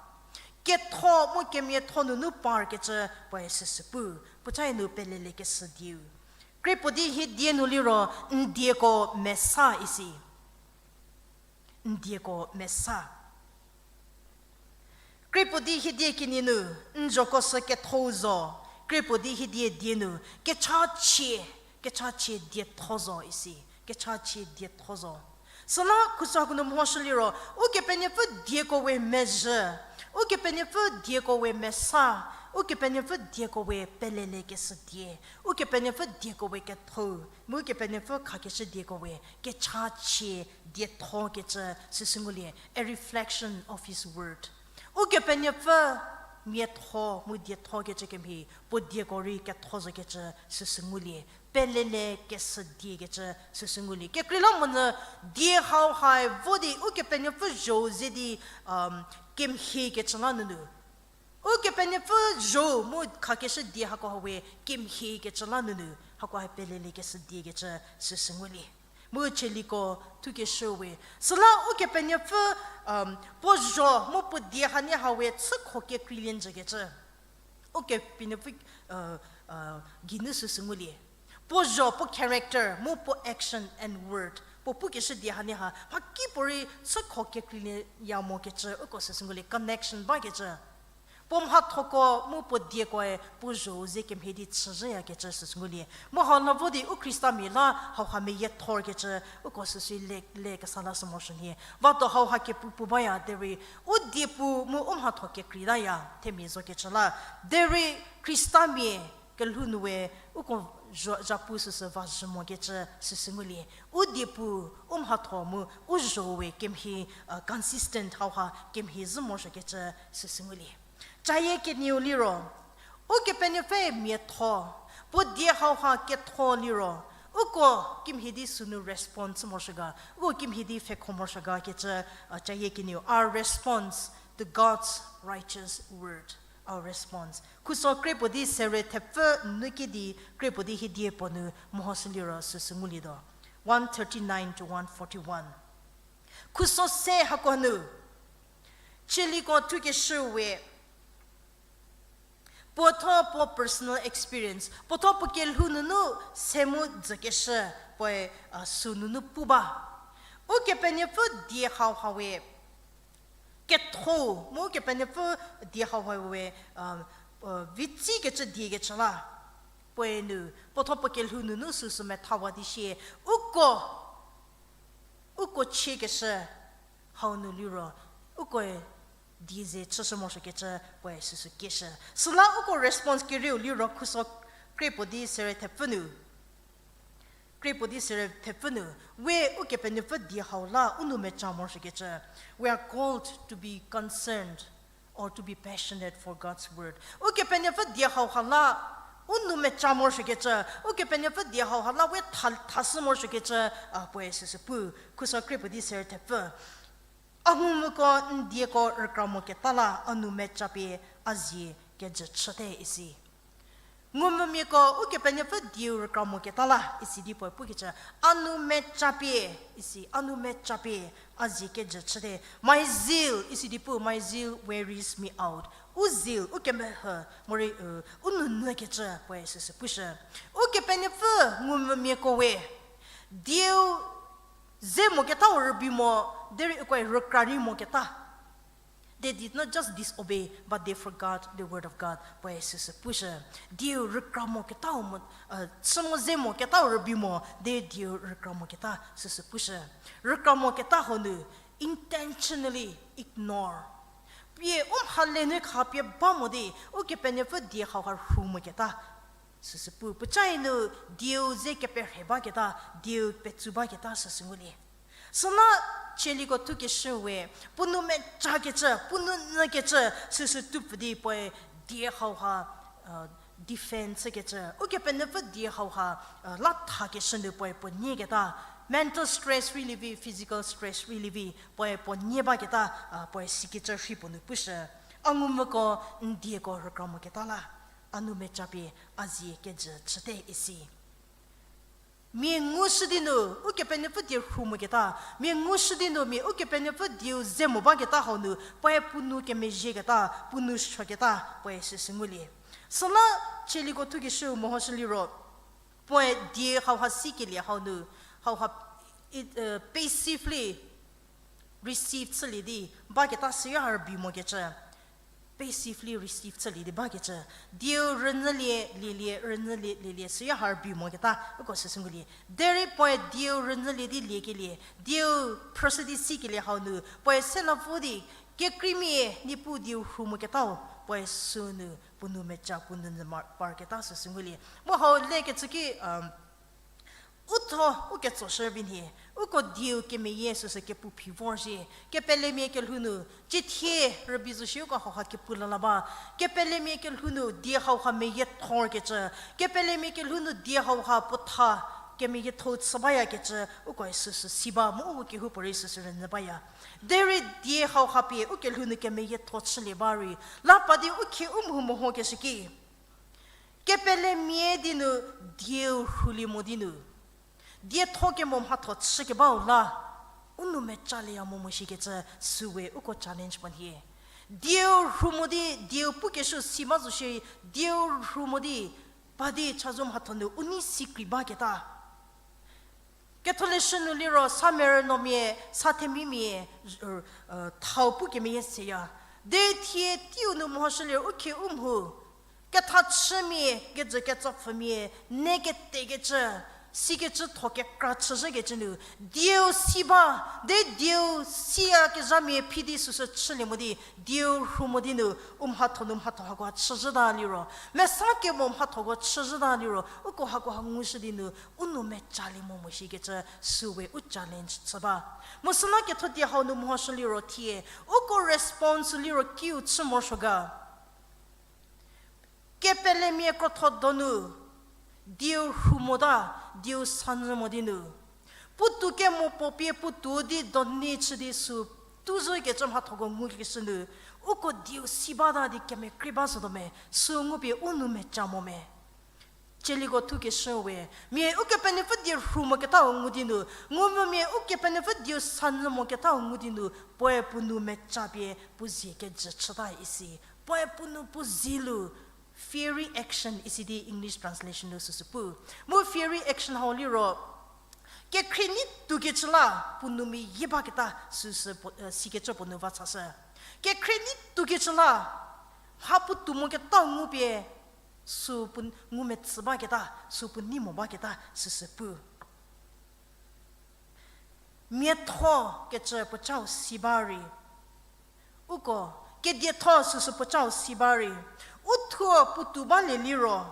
Ketho mu kemiatho nunu parkecü puoe süsü pu, puocae nu pelelekeshü dieu. Kre puo di hiedie nu liro, n dieko mesa isi. N dieko mesa. Kre puo di hiedie kenie nu, n zhoko sü kethou zo. Kre puo di hiedie die nu, kechachie, kechachie dietho zo isi. Kechachie dietho zo. Süla khuso hako nu mehoshü liro, Ukepenuopfü dieko we mezhü, Ukepenuopfü dieko we mesa, Ukepenuopfü dieko we pelelekeshü die, Ukepenuopfü dieko we kethou, mu Ukepenuopfü khakeshü dieko we kechachie diethokecü süsü ngulie, a reflection of his word. Ukepenuopfü miatho mu diethokecü kemhie, puo dieko rei ketho zokecü süsü ngulie, pelelekeshü diekecü süsü ngulie. Kekreilamonyü die hauhae vo di Ukepenuopfü zho ze di, kemhiekecü la nunu, Ukepenuopfü zho mu khakeshü die hako hawe kemhiekecü la nunu, hakoe pelelekeshü diekecü süsü ngulie. Mu tsaliko thukeshü we, süla Ukepenuopfü puo zho mu puo die hanie hawe chükho kekreilie njükecü Ukepenuopfü geinu süsü ngulie. Puo zho, puo character mu puo action and word, puo pukeshü die hanie ha mhakipuorei chükho kekreilieya mokecü uko süsü ngulie, connection bakecü. Puo mhathoko mu puo diekoe puo zho ze kemhie di chüzhüyakecü süsü ngulie. Mu hau la vo di u Khristamia la hauha meyiethorkecü uko süsü le, le kesa la sü morosuo nhie. Vato hauha kepu pu baya derei, u diepu mu u mhatho kekreitaya themia zokecü la, derei Khristamia kelhou nu we uko zha-, zhapu süsü vazhü mokecü süsü ngulie. U diepu, u mhatho mu u zho we kemhie, consistent hauha kemhie zhü morosuokecü süsü ngulie. Cayie kenieu liro, Ukepenuopfü miatho, puo die hauha ketho liro, Uko kimhie di sünu response morosuo ga, uko kimhie di pfhekho morosuo ga kecü, a, cayie kenieu, our response to God's righteous word. Our response. Khuso kre puo di sere thepfü nunu ki di kre puo di hiedie puo nu mehoshü liro süsü ngulietuo. One thirty-nine to one forty-one. Khuso se hako nu, Cieliko thukeshü we, puotho puo personal experience, puotho puo kelhou nunu se mu dzükeshü, puoe, a, sünunu pu ba. Ukepenuopfü die hauha we, ketho, mu Ukepenuopfü die hauha we, a, a, vitsi kecü die kecü la. Puoe nu, puotho puo kelhou nunu süsü methawa di sie, uko, uko chiekeshü hau nu liro, ukoe die ze chüshü morosuokecü puoe süsü kieshü. Süla uko response kerieu liro khuso kre puo di sere thepfü nu. Kre puo di sere thepfü nu, we Ukepenuopfü die hau la u nou meca morosuokecü. We are called to be concerned or to be passionate for God's word. Ukepenuopfü die hauha la u nou meca morosuokecü, Ukepenuopfü die hauha la we tha, thashü morosuokecü, a, puoe süsü pu, khuso kre puo di sere thepfü. A ngumvüko n dieko rükra moketa la a nou meca pie a zie kejü chüte isi. Ngumvümiako Ukepenuopfü dieu rükra moketa la isi di puoe pukecü, a nou meca pie isi, a nou meca pie a zie kejü chüte. My zeal isi di pu, my zeal wearies me out. U zeal, u kemehü, morei, u nounyükecü puoe süsü pushü. Ukepenuopfü ngumvümiako we dieu ze moketau rübei mo, derei ukoe rükra rei moketa. They did not just disobey, but they forgot the word of God. Puoe süsü pushü. Dieu rükra moketau mo, chü mo ze moketau rübei mo, de dieu rükra moketa süsü pushü. Rükra moketa hau nu intentionally ignore. Pie u mhale nu kha pie ba mo di, Ukepenuopfü die hauha rhu moketa süsü pu. Puocae nu dieu ze keperhe baketa, dieu petsu baketa süsü ngulie. Süla Cieliko thukeshü we, puo nou mecakecü, puo nou nyükecü süsü tupfü di puoe die hauha defend chükecü, Ukepenuopfü die hauha la thakeshü nu puoe puo nyiketa, mental stress rei lievi, physical stress rei lievi, puoe puo nyi baketa, puoe sikecü rhi puo nu pushü. A ngumvüko n dieko rükra moketa la a nou meca pie a zie kejü chüte isi. Mia ngushü di nu Ukepenuopfü die rhu moketa, mia ngushü di nu mia Ukepenuopfü dieu ze mo baketa hau nu puoe puo nou kemezhieketa, puo nou suoketa puoe süsü ngulie. Süla Cieliko thukeshü mehoshü liro, puoe die hauha sikelie hau nu, hauha passively receive chülie di baketa süya ha rübei mokecü. Passively receive chülie di bakecü. Dieu rünyülie, lielie, rünyülie, lielie, süya ha rübei moketa, uko süsü ngulie. Derei puoe dieu rünyülie di liekelie, dieu phrüshü di sikelie hau nu puoe se la vo di, kekreimia Niepuu dieu rhu moketau puoe sünu puo nou meca, puo nou nyü parketa süsü ngulie. Mu hau lekecü ki, u tho u ketsoshü vi nhie, uko dieu kemeyie süsü kepu phi vorzhie, kepelemia kelhou nu, cithie rübei zo shie uko hauha kepu la la ba, kepelemia kelhou nu die hauha meyiethorkecü, kepelemia kelhou nu die hauha puo tha kemeyietho chü bayakecü, ukoe süsü si ba mu u kehoupuorei süsü rünyü baya. Derei die hauha pie u kelhou nu kemeyietho chülie ba rei, la pa di u khie u mhu mehokeshü ki, kepelemia di nu dieu rhulie mo di nu, dietho kemo mhatho chükebau la, u nou mecalieya mo mo shikecü süwe uko challenge puo nhie. Dieu rhu mo di, dieu pukeshü si ba zo shie, dieu rhu mo di, pa di chazou mhatho nu u nei sikrei baketa. Ketholeshü nu liro sa merünomia, sa themimia, thau pu kemeyie seya. Derei thie teiu nu mehoshü liro u khie u mhu, kethachümia, kejü ketsopfümia, ne ketekecü, sikecü tho kekra chüzhükecü nu, dieu si ba, de dieu siyakezhamia phi di süsü chülie mo di, dieu rhu mo di nu, u mhatho nu mhatho hakoha chüzhüta liro, mesa kemo mhathoko chüzhüta liro, uko hakoha ngushü di nu, u nou mecalie mo mo shikecü süwe u challenge chü ba. Mu süla ketho die hau nu mehoshü liro thie, uko response liro kiu chü morosuo ga. Kepelemia krotho donu, Dieu rhu mota, dieu sanyü mo di nu. Puotou kemo puo pie puotou di doni chü di sü, tu zhükecü mhathoko ngukeshü nu. Uko dieu si bata di kemekrei ba zotuo me, sü ngupie u nou meca mo me. Tsaliko thukeshü we, mia Ukepenuopfü die rhu moketau ngu di nu, ngumvü mia Ukepenuopfü dieu sanyü moketau ngu di nu, puoe puo nou meca pie puo zie kejü chüta isi. Puoe puo nou puo zie lu, fiery action isi di English translation nu süsü pu. Mu fiery action hau liro, kekhrie nei toukecü la, puo nou meyie baketa süsü puo, eh, sikecü puo nou va chashü. Kekhrie nei toukecü la, mha puotou moketau ngupie, sü puo ngumetsü baketa, sü puo nei mo baketa süsü pu. Miatho kecü puocau si ba rei, uko, kedietho süsü puocau si ba rei, u thuo puotou balie liro,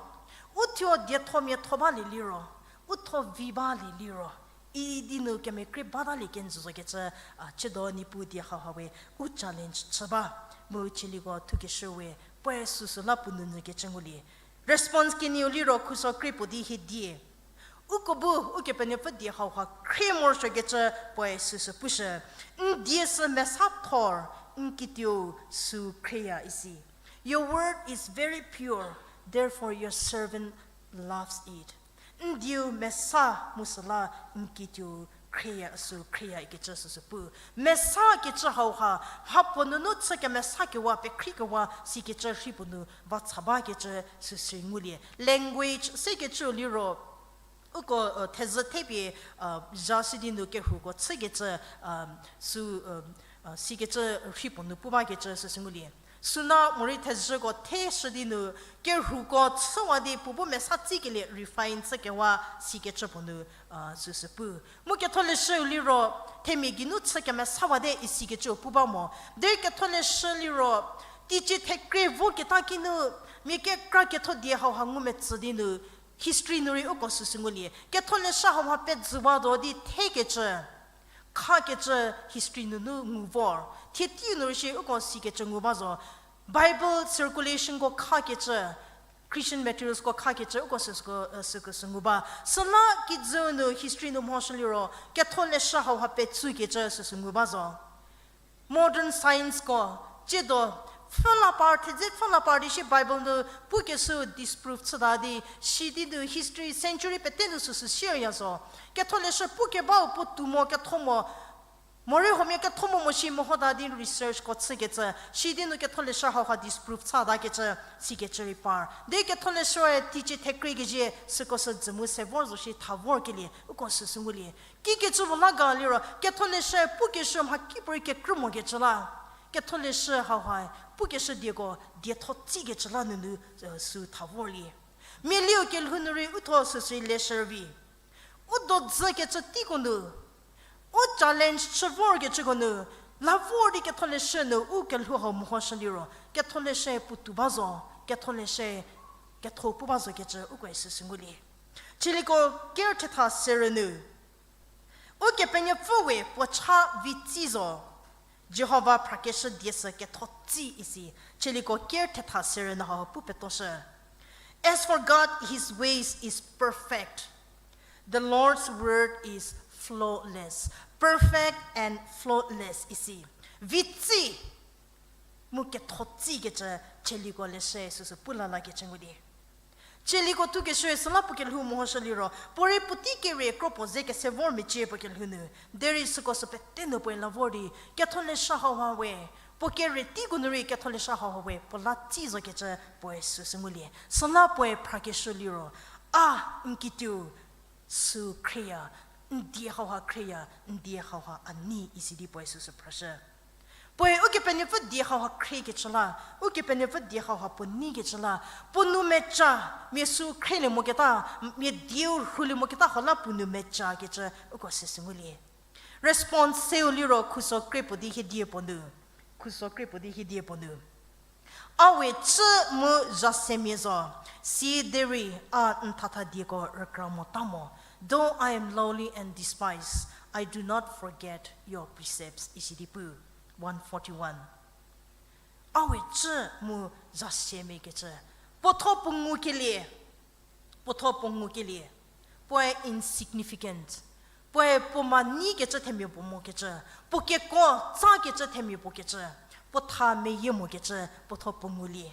u thuo dietho miatho balie liro, u thuo vi balie liro, idi nu kemekrei batalie kenjü zokecü, a, chüdo Niepuu die hauha we u challenge chü ba, mu tsaliko thukeshü we, puoe süsü la puo nou nyükecü ngulie. Response kenieu liro khuso krie puo di hiedie. Uko bu Ukepenuopfü die hauha khrie morosuokecü puoe süsü pushü. N die sü mesa thor, n kituou sü khrieya isi. Your word is very pure, therefore your servant loves it. N dieu mesa mu süla n kituou khrieya sü khrieya ikecü süsü pu. Mesa kecü hauha, mhapuo nunu chü kemesa kewa, pekhrie kewa sikecü rhi puo nu va cha bakecü süsü ngulie. Language sekecü liro, uko, uh, thezhü thepie, uh, zha si di nu kerhuko chükecü, um, sü, um, uh, sikecü rhi puo nu pu bakecü süsü ngulie. Süna morei thezhüko theshü di nu kerhuko chüwa di puo bu mesa tsikelie refine chükewa sikecü puo nu, uh, süsü pu. Mu ketholeshüu liro, themia geinu chü kemesawa te isikecüu pu ba mo. Derei ketholeshü liro, teicie thekre voketa kinu, mia kekra ketho die hauha ngumetsü di nu, history nu rei uko süsü ngulie. Ketholeshü hauha pezüwatuo di thekecü, khakecü history nunu ngu vor. Thie teiu nu rei shi uko sikecü ngu ba zo. Bible circulationko khakecü, Christian materialsko khakecü uko süko, süko sü ngu ba. Süla kijü nu history nu mhoshü liro, ketholeshü hauha petsükecü süsü ngu ba zo. Modern scienceko, tsiedo, pfhüla par, thedze pfhüla par di shi Bible nu pukeshü disprove chüta di, shi di nu history century pete nu süsü shierya zo. Ketholeshü pukebau puotou mo ketho mo, morei huomia ketho mo mo shi mehota di researchko chükecü, shi di nu ketholeshü hauha disprove chütakecü, sikecü rei par. Derei ketholeshüe teicie thekre kezie süko sü dzü mu se vor zo shi tha vorkelie, uko süsü ngulie. Kikecü puo la ga liro, ketholeshü pukeshü mhakipuorei kekrü mokecü la. Ketholeshü hauha, pukeshü dieko, dietho tsikecü la nunu, eh, sü tha vorlie. Mialiu kelhou nu rei uthuo süsü leshü rüvi. U dodzükecü teiko nu, u challenge chü vorkecüko nu, la vor di ketholeshü nu u kelhou hau mehoshü liro, ketholeshü puotou ba zo, ketholeshü ketho pu ba zokecü ukoe süsü ngulie. Tsaliko ker thetha serü nu, Ukepenuopfü we puo cha vitsi zo, Jihova phrakeshü die sü ketho tsi isi, tsaliko ker thetha serü nu hau pu petoshü. As for God, his ways is perfect. The Lord's word is flawless. Perfect and flawless isi. Vitsi mu ketho tsikecü tsaliko leshü süsü pu la lakecü ngulie. Tsaliko thukeshü süla puo kelhou mehoshü liro, puorei puotei kere kro puo ze kese vor mecie puo kelhou nu, derei süko sü pete nu puoe la vor di, ketholeshü hauha we, puo kere teiko nu rei ketholeshü hauha we puo la tsi zokecü puoe süsü ngulie. Süla puoe phrakeshü liro, a, n kituou sü khrieya, n die hauha khrieya, n die hauha a nei isi di puoe süsü phrashü. Puoe Ukepenuopfü die hauha khriekecü la, Ukepenuopfü die hauha puo neikecü la, puo nou meca, mia sü khrielie moketa, mia dieu rhulie moketa hau la puo nou mecakecü uko süsü ngulie. Response seu liro khuso krie puo di hiedie puo nu. Khuso krie puo di hiedie puo nu. A we cü mu zhasemia zo, siederei a n thatha dieko rükra mota mo. Though I am lowly and despised, I do not forget your precepts, isi di pu. One forty-one. A we cü mu zhasemia kecü. Puotho puo ngukelie. Puotho puo ngukelie, puoe insignificant, puoe puo ma neikecü themia puo mokecü, puo kekuo tsakecü themia puo kecü, puo tha meyie mokecü, puotho puo ngulie.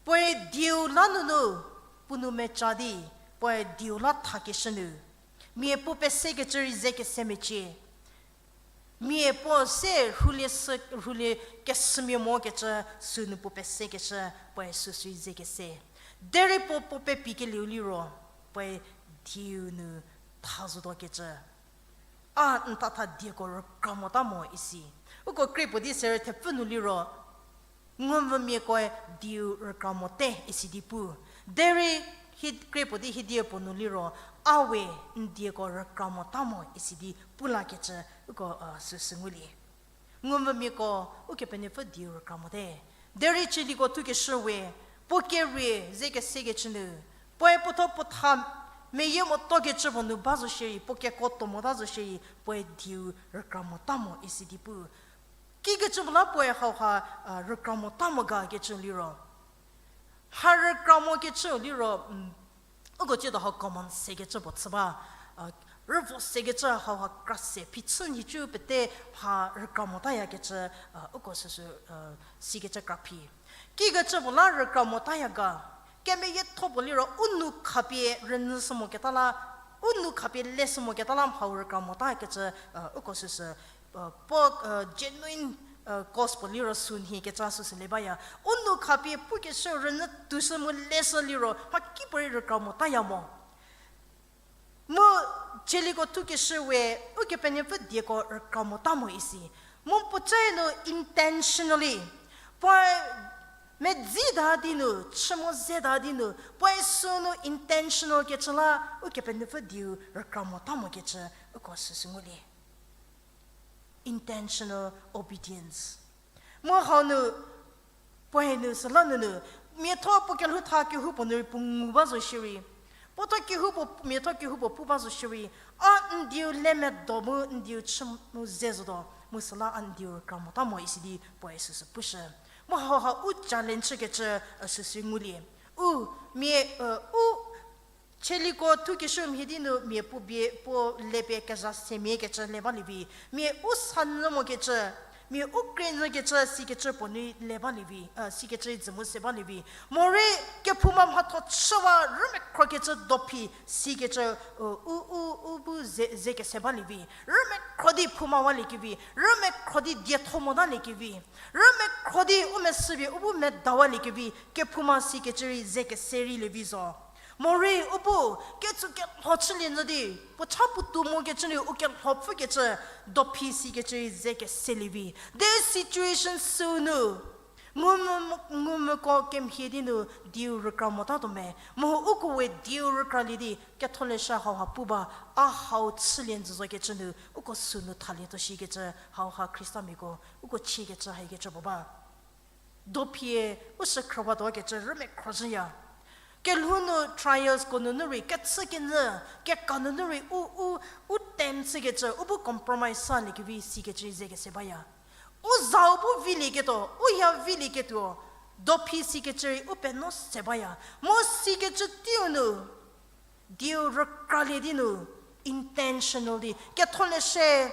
Puoe dieu la nunu, puo nou meca di, puoe dieu la thakeshü nu, mia puo pesekecü rei ze kese mecie. Mia puo se rhulie sü, rhulie kesümia mokecü sünu puo pesekeshü, puoe süsü rei ze kese. Derei puo puo pepikelieu liro, puoe dieu nu tha zotuokecü. A n thatha dieko rükra mota mo isi. Uko krie puo di serü thepfü nu liro, ngumvümiakoe dieu rükra mote isi di pu. Derei hi krie puo di hiedie puo nu liro, a we n dieko rükra mota mo isi di pu lakecü uko, uh, süsü ngulie. Ngumvümiako Ukepenuopfü dieu rükra mote. Derei tsaliko thukeshü we, puo kerie ze kesekecü nu, puoe puotho puo tha meyie motokecü puo nu ba zo shierei, puo kekuo tuo mota zo shierei, puoe dieu rükra mota mo isi di pu. Kikecü puo la puoe hauha, uh, rükra mota mo ga kecü liro, ha rükra mokecü liro, uko tsiedo hau common sekecü puo chü ba, uh, rüvo sekecü hauha kra se phichü nhicu pete ha rükra motayakecü, uh, uko süsü, uh, sikecü kra phi. Kikecü puo la rükra motaya ga, kemeyietho puo liro u nou khapie rünyü sü moketa la, u nou khapie le sü moketa la mhau rükra motakecü, uh, uko süsü, uh, puo, uh, genuine, uh, cause puo liro sü nhie keca süsü le baya. U nou khapie pukeshü rünyü tushü mu leshü liro, mhakipuorei rükra motaya mo. Mu tsaliko thukeshü we, Ukepenuopfü dieko rükra mota mo isi. Mu puocae nu intentionally, puoe medzita di nu, chü mo zeta di nu, puoe sünu intentional kecü la, Ukepenuopfü dieu rükra mota mokecü, uko süsü ngulie. Intentional obedience. Mu hau nu, puoe nu süla nunu, miatho puo kelhou tha kehoupuo nu rei puo ngu ba zo shierei, puotho kehoupuo, miatho kehoupuo pu ba zo shierei, a n dieu le medo mu n dieu chü mu ze zotuo, mu süla a n dieu rükra mota mo isi di puoe süsü pushü. Mu hauha u challenge chükecü, uh, süsü ngulie. U, mia, uh, u, tsaliko thukeshü mhie di nu mia puo bie puo le pie kezha semia kecü le balie vi. Mia u sanyü mokecü, mia u krienyükecü sikecü puo nu le balie vi, uh, sikecü dzü mu se balie vi. Morei kephouma mhatho chüwa rümekhrokecü dophi sikecü, uh, u, u, u bu ze, ze kese balie vi. Rümekhro di phoumawalie kevi, rümekhro di dietho motalie kevi, rümekhro di u mesüpie u bu medawaliekevi, kephouma sikecü rei ze kese rei lie vi zo. Morei u bu, ketsü kelho chülie nyü di, puo cha puotou mokecü nu u kelho pfükecü, dophi sikecü rei ze kese lie vi. De situation süu nu, ngumvü, ngumvüko kemhie di nu dieu rükra motatuo me, mu uko we dieu rükralie di, ketholeshü hauha pu ba, a hau chülie nyü zokecü nu, uko sünu thalietuo shikecü hauha Khristamiako, uko chiekecü haikecü puo ba. Dophie, u shükhrüwatuo kecü rümekhro zhüya. Kelhou nu trials ko nunu rei, kechükenyü, keka nunu rei, u, u, u test chükecü, u bu compromise salie kevi sikecü ze kese baya. U zau bu vilieketuo, u ya vilieketuo, dophi sikecü rei u penuo se baya. Mu sikecü teiu nu, dieu rükralie di nu, intentional di, ketholeshü,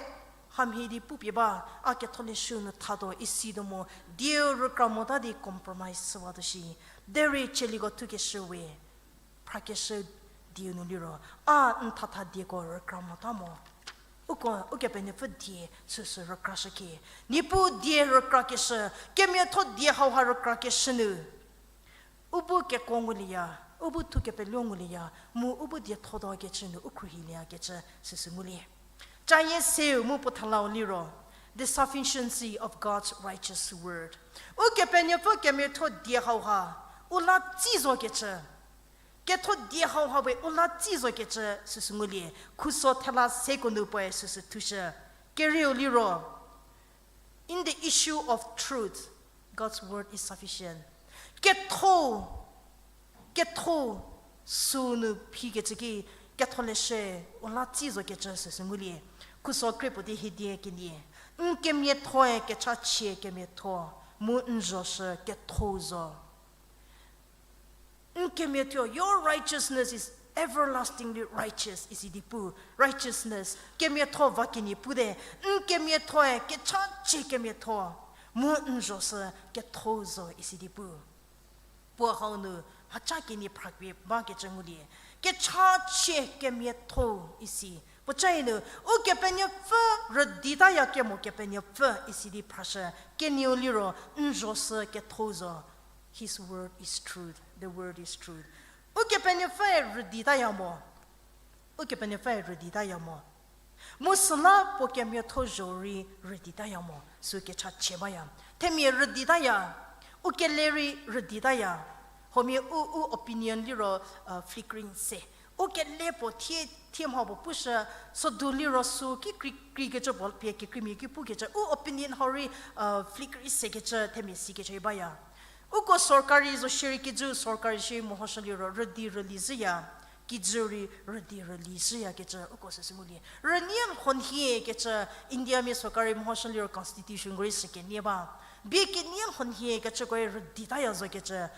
hamhie di pupie ba, a ketholeshü nu thatuo isituo mu, dieu rükra mota di compromise chüwatuo shi, derei tsaliko thukeshü we, phrakeshü dieu nu liro, a n thatha dieko rükra mota mo. Uko, Ukepenuopfü die süsü rükrashükie. Niepuu die rükrakeshü, kemiatho die hauha rükrakeshü nu, u bu kekuo ngulieya, u bu thukepeluo ngulieya, mu u bu diethotuo kecü nu u khruohilieyakecü süsü ngulie. Cayie seu mu puo thelau liro, the sufficiency of God's righteous word. Ukepenuopfü kemiatho die hauha, u la tsi zokecü, ketho die hauha we u la tsi zokecü süsü ngulie, khuso thela seko nu puoe süsü thushü. Kerieu liro, in the issue of truth, God's word is sufficient. Ketho, ketho sünu phikecü ki ketholeshü u la tsi zokecü süsü ngulie. Khuso krie puo di hiedie kenie, n kemiathoe kechachie kemiatho, mu n zhoshü ketho zo. N kemiatho, your righteousness is everlastingly righteous, isi di pu. Righteousness, kemiatho va kenie pute, n kemiathoe kechachie kemiatho, mu n zho sü ketho zo, isi di pu. Puo hau nu mhacha kenie phrakpie bakecü ngulie. Kechachie kemiatho isi. Puocae nu, Ukepenuopfü rüditaya kemo Kepenuopfü isi di phrashü, kenieu liro n zho sü ketho zo. His word is truth. The word is truth. Ukepenuopfüe rüditaya mo. Ukepenuopfüe rüditaya mo. Mu süla puo kemiatho zho rei rüditaya mo. Sü kechachie baya. Themia rüditaya. U kele rei rüditaya. Huomia u, u opinion liro, flickering se. U kele puo thie, thie mha puo pushü, sodu liro sü ki kri, krikecü puo pie kekreimia ki pukecü. U opinion hau rei, flickering sekecü, themia sikecü baya. Uko sorkari zo shierei kijü, sorkari shierei mehoshü liro rüdi rüli zhüya, kijü rei rüdi rüli zhüyakecü uko süsü ngulie. Rünie lhonhie kecü Indiamia sorkari mehoshü liro constitution ko rei sükenie ba. Bie kenie lhonhie kecüko rei rüditaya zokecü,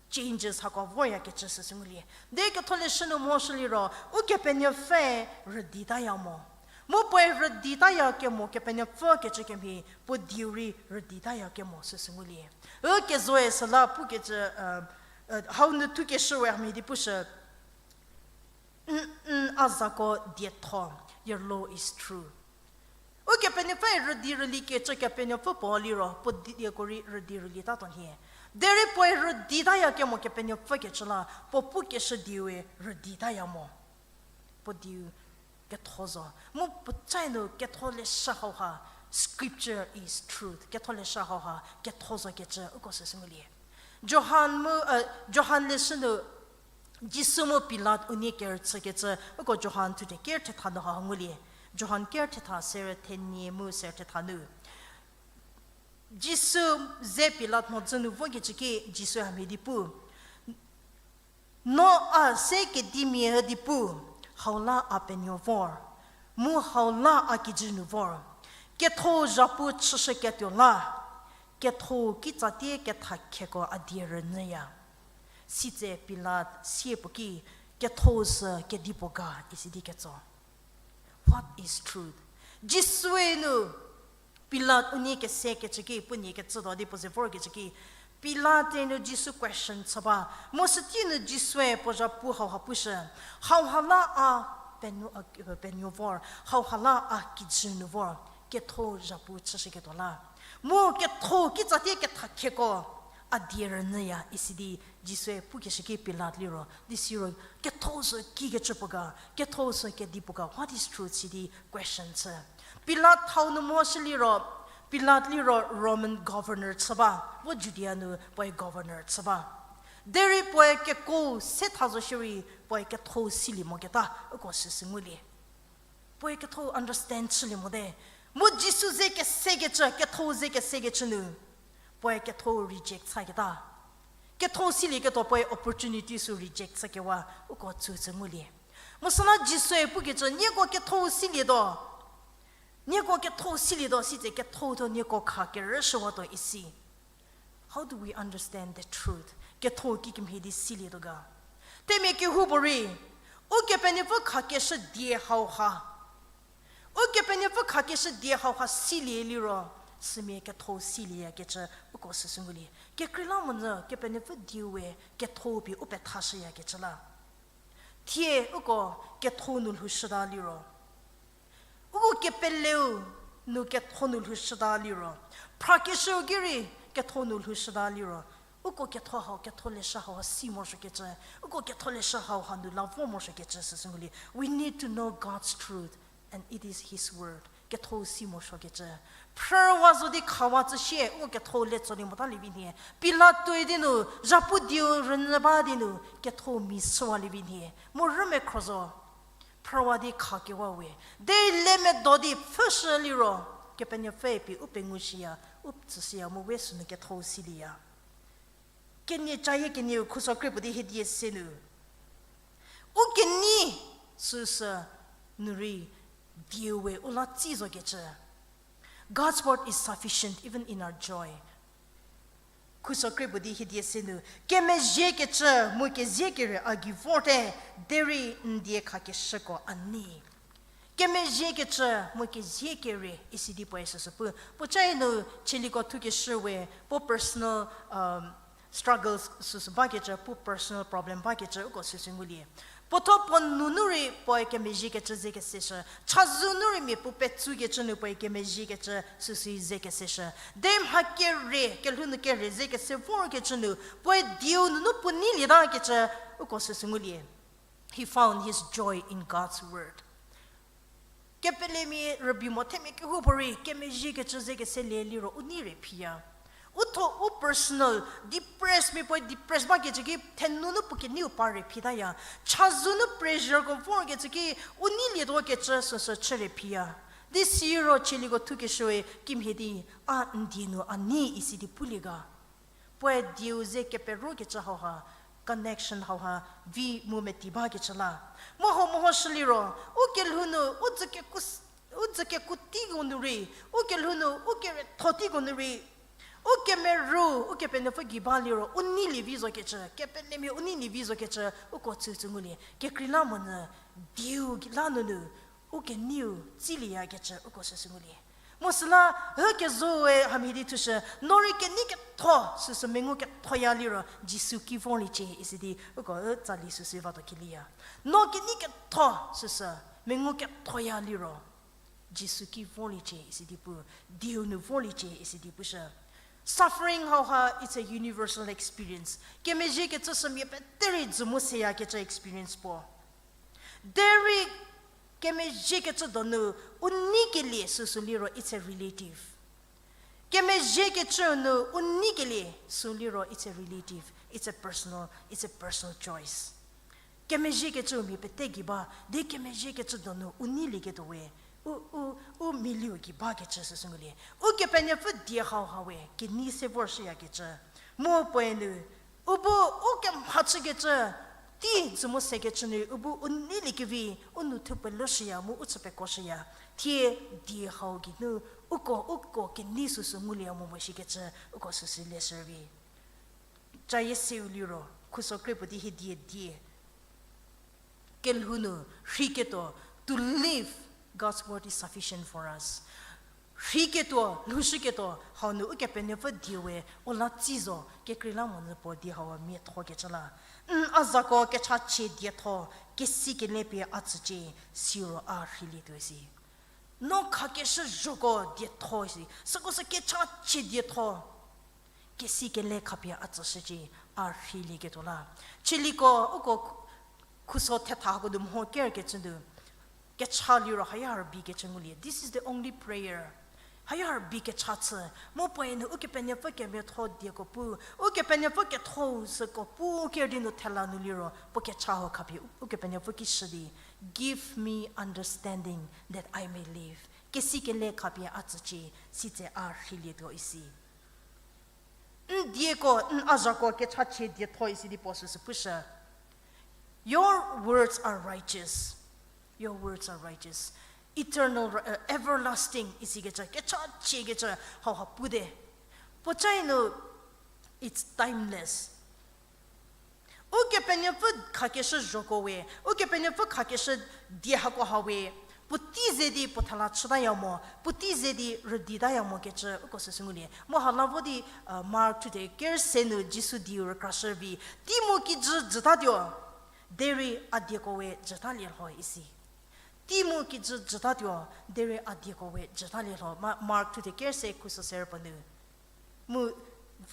changes hako voyakecü süsü ngulie. De ketholeshü nu mehoshü liro, Ukepenuopfü rüditaya mo. Mu puoe rüditaya kemo Kepenuopfü kecü kemhie, puo dieu rei rüditaya kemo süsü ngulie. Ukezoe süla pukecü, hau nu thukeshüwe hamhie di pushü, n, n a zako dietho, your law is true. Ukepenuopfü rüdi rülikecü Kepenuopfü puo liro, puo dieko rei rüdi rülitatuo nhie. Derei puoe rüditaya kemo Kepenuopfü kecü la, puo pukeshü dieue rüditaya mo. Puo dieu ketho zo. Mu puocae nu ketholeshü hauha, scripture is truth. Ketholeshü hauha ketho zokecü uko süsü ngulie. Johan mu, Johan leshü nu, Jisu mu Pilat unie kerüchükecü uko Johan thuthe ker thetha nu ha ngulie. Johan ker thetha serü thenie mu serü thetha nu. Jisu ze Pilat mhodzü nu vokecü ki Jisu hamhie di pu, No a se kedimia üdi pu, hau la a penuo vor, mu hau la a kijü nu vor. Ketho zhapu chüshüketuo la, ketho kitsatie kethakheko a die rünyüya. Sitse Pilat sie puo ki, Ketho sü kedipuo ga? isi di ketso. What is truth? Jisue nu Pilat unie kesekecü ki, puo nie kecütuo di puo ze vorkecü ki, Pilate nu Jisu question chü ba, mu sütie nu Jisue puo zhapu hauha pushü, Hauha la a penuo, a, penuo vor, hauha la a kijü nu vor, ketho zhapu chüshüketuo la. Mu ketho kitsatie kethakheko a die rünyüya, isi di Jisue pukeshü ki Pilat liro, di siro, Ketho sü kikecü puo ga, ketho sü kedipuo ga, what is truth? si di question chü. Pilat hau nu mehoshü liro, Pilat liro Roman governor chü ba, vo Judea nu puoe governor chü ba. Derei puoe kekuo se tha zo shierei, puoe ketho silie moketa, uko süsü ngulie. Puoe ketho understand chülie mote. Mu Jisu ze kesekecü, ketho ze kesekecü nu, puoe ketho reject chaketa. Ketho silieketuo puoe opportunity sü reject chükewa, uko tsütsü ngulie. Mu süla Jisue pukecü, Nieko ketho silietuo. Nieko ketho silietuo, sitse ketho tuo nieko kha kerüshüwatuo isi. How do we understand the truth? Ketho kikemhie di silietuo ga? Themia kehoupuorei, Ukepenuopfü khakeshü die hauha, Ukepenuopfü khakeshü die hauha silie liro, sümia ketho silieyakecü uko süsü ngulie. Kekreilamonyü Kepenuopfü dieue ketho pie u pethashüyakecü la. Thie uko ketho nu lhoushüta liro, uko kepeleu nu ketho nu lhoushüta liro, phrakeshüu ki rei ketho nu lhoushüta liro, uko ketho hau, ketho leshü hauha si morosuokecü, uko ketho leshü hauha nu la vo morosuokecü süsü ngulie. We need to know God's truth, and it is His word. Ketho si morosuokecü. Phrüwa zo di khawa tsü shie, uko ketho le tsolie motalie vi nhie. Pilate tuoi di nu, zhapu dieu rünyü ba di nu, ketho mi shüwalie vi nhie. Mu rümekhro zo. Phrüwa di khakewa we. Derei le medo di pfhüshü liro, Kepenuopfü pie u pengushüya, u tsüshüya mu we sünu ketho silieya. Kenie cayie kenieu khuso krie puo di hiedie se nu, u kenei süsü nu rei dieue u la tsi zokecü. God's word is sufficient even in our joy. Khuso krie puo di hiedie se nu, kemezhiekecü mu keziekerie a gei vorte, derei n die khakeshüko a nei. Kemezhiekecü mu keziekerie isi di puoe süsü pu. Puocae nu Cheliko thukeshü we, puo personal, um, struggles süsü bakecü, puo personal problem bakecü uko süsü ngulie. Puotho puo nunu rei puoe kemezhiekecü ze keseshü. Chazou nu rei mia puo petsukecü nu puoe kemezhiekecü süsü ze keseshü. De mha kere, kelhou nu kere ze kese vorkecü nu, puoe dieu nunu puo neilieta kecü uko süsü ngulie. He found his joy in God's word. Kepelemia rübei mo themia kehoupuorei kemezhiekecü ze keselie liro u nei rei phiya. U tho u personal, depressed mia puoe depressed bakecü ki thenunu puo keneiu par rei phitaya. Chazou nu pressureko vorkecü ki u neilietuokecü süsü chü rei phiya. Di siro Cheliko thukeshüe kimhie di, a n die nu a nei isi di pulie ga. Puoe dieu ze keperokecü hauha, connection hauha, vi mu meti bakecü la. Mu hau mehoshü liro, u kelhou nu, u dzü keku s-, u dzü keku teiko nu rei, u kelhou nu, u keretho teiko nu rei, u kemeru, Ukepenuopfü gei ba liro, u neilie vi zokecü, kepelemia u neilie vi zokecü, uko tsütsü ngulie. Kekreilamonyü, dieu la nunu, u keneiu tsilieyakecü uko süsü ngulie. Mu süla, hü kezoe hamhie di thushü, no rei kenei ketho süsü mengu kethoya liro, Jisu ki vorliecie isi di uko u tsali süsü vatuo kelieya. No kenei ketho süsü mengu kethoya liro, Jisu ki vorliecie isi di pu, dieu nu vorliecie isi di pushü. Suffering hauha, it's a universal experience. Kemezhiekecü sümia pete rei dzü mu seyakecü experience puo. Derei kemezhiekecü donu u neikelie süsü liro it's a relative. Kemezhiekecü nu u neikelie sü liro it's a relative, it's a personal, it's a personal choice. Kemezhiekecü mia pete gei ba, di kemezhiekecü donu u neilieketuo we, u, u, u miliu gei bakecü süsü ngulie. Ukepenuopfü die hauha we kenei se vorshüyakecü. Mu puoe nu, u bu u kemha chükecü, tei dzü mu sekecü nu u bu u neiliekevi, u nou thupeloshüya mu u chü pekoshüya. Thie die hau geinu, uko, uko kenei süsü ngulie mo mo shikecü, uko süsü leshü vi. Cayie seu liro, khuso krie puo di hiedie die. Kelhou nu, rheiketuo, to live, God's word is sufficient for us. Rheiketuo, lhoushüketuo, hau nu Ukepenuopfü die we, u la tsi zo, kekreilamonyü puo die hau miathokecü la. N a zako kechachie dietho, kesi kele pie a tsücie, siro a rheilietuo isi. No khakeshü zhoko dietho isi, süko sü kechachie dietho. Kesi kele khapie a tsüshücie, a rheilieketuo la. Cheliko, uko khuso thetha hako du mho kerkecü nu, kecha liro haya rübeikecü ngulie. This is the only prayer. Haya rübei kecha chü, mu puoe nu Ukepenuopfü kemiatho dieko pu, Ukepenuopfü ketho süko pu ker di nu thela nu liro, puo kecha ho khapie, Ukepenuopfü ki shü di, Give me understanding that I may live. Kesi kele khapie a tsücie, sitse a rheilietuo isi. N dieko, n a zhako kechachie dietho isi di puo süsü pushü. Your words are righteous. Your words are righteous. Eternal, uh, everlasting isikecü, kechachiekecü, hauha pute. Puocae nu, it's timeless. Ukepenuopfü khakeshü zhoko we, Ukepenuopfü khakeshü die hako ha we, puotei ze di puo thela chütaya mo, puotei ze di rüditaya mo kecü uko süsü ngulie. Mu ha la vo di, uh, Mark thuthe ker se nu Jisu dieu rükrashü vi, tei mu kijü jütatuo, derei a dieko we jütalie lho isi. Tei mu kijü jütatuo, derei a dieko we jütalie lho. Ma-, Mark thuthe ker se khuso serü puo nu. Mu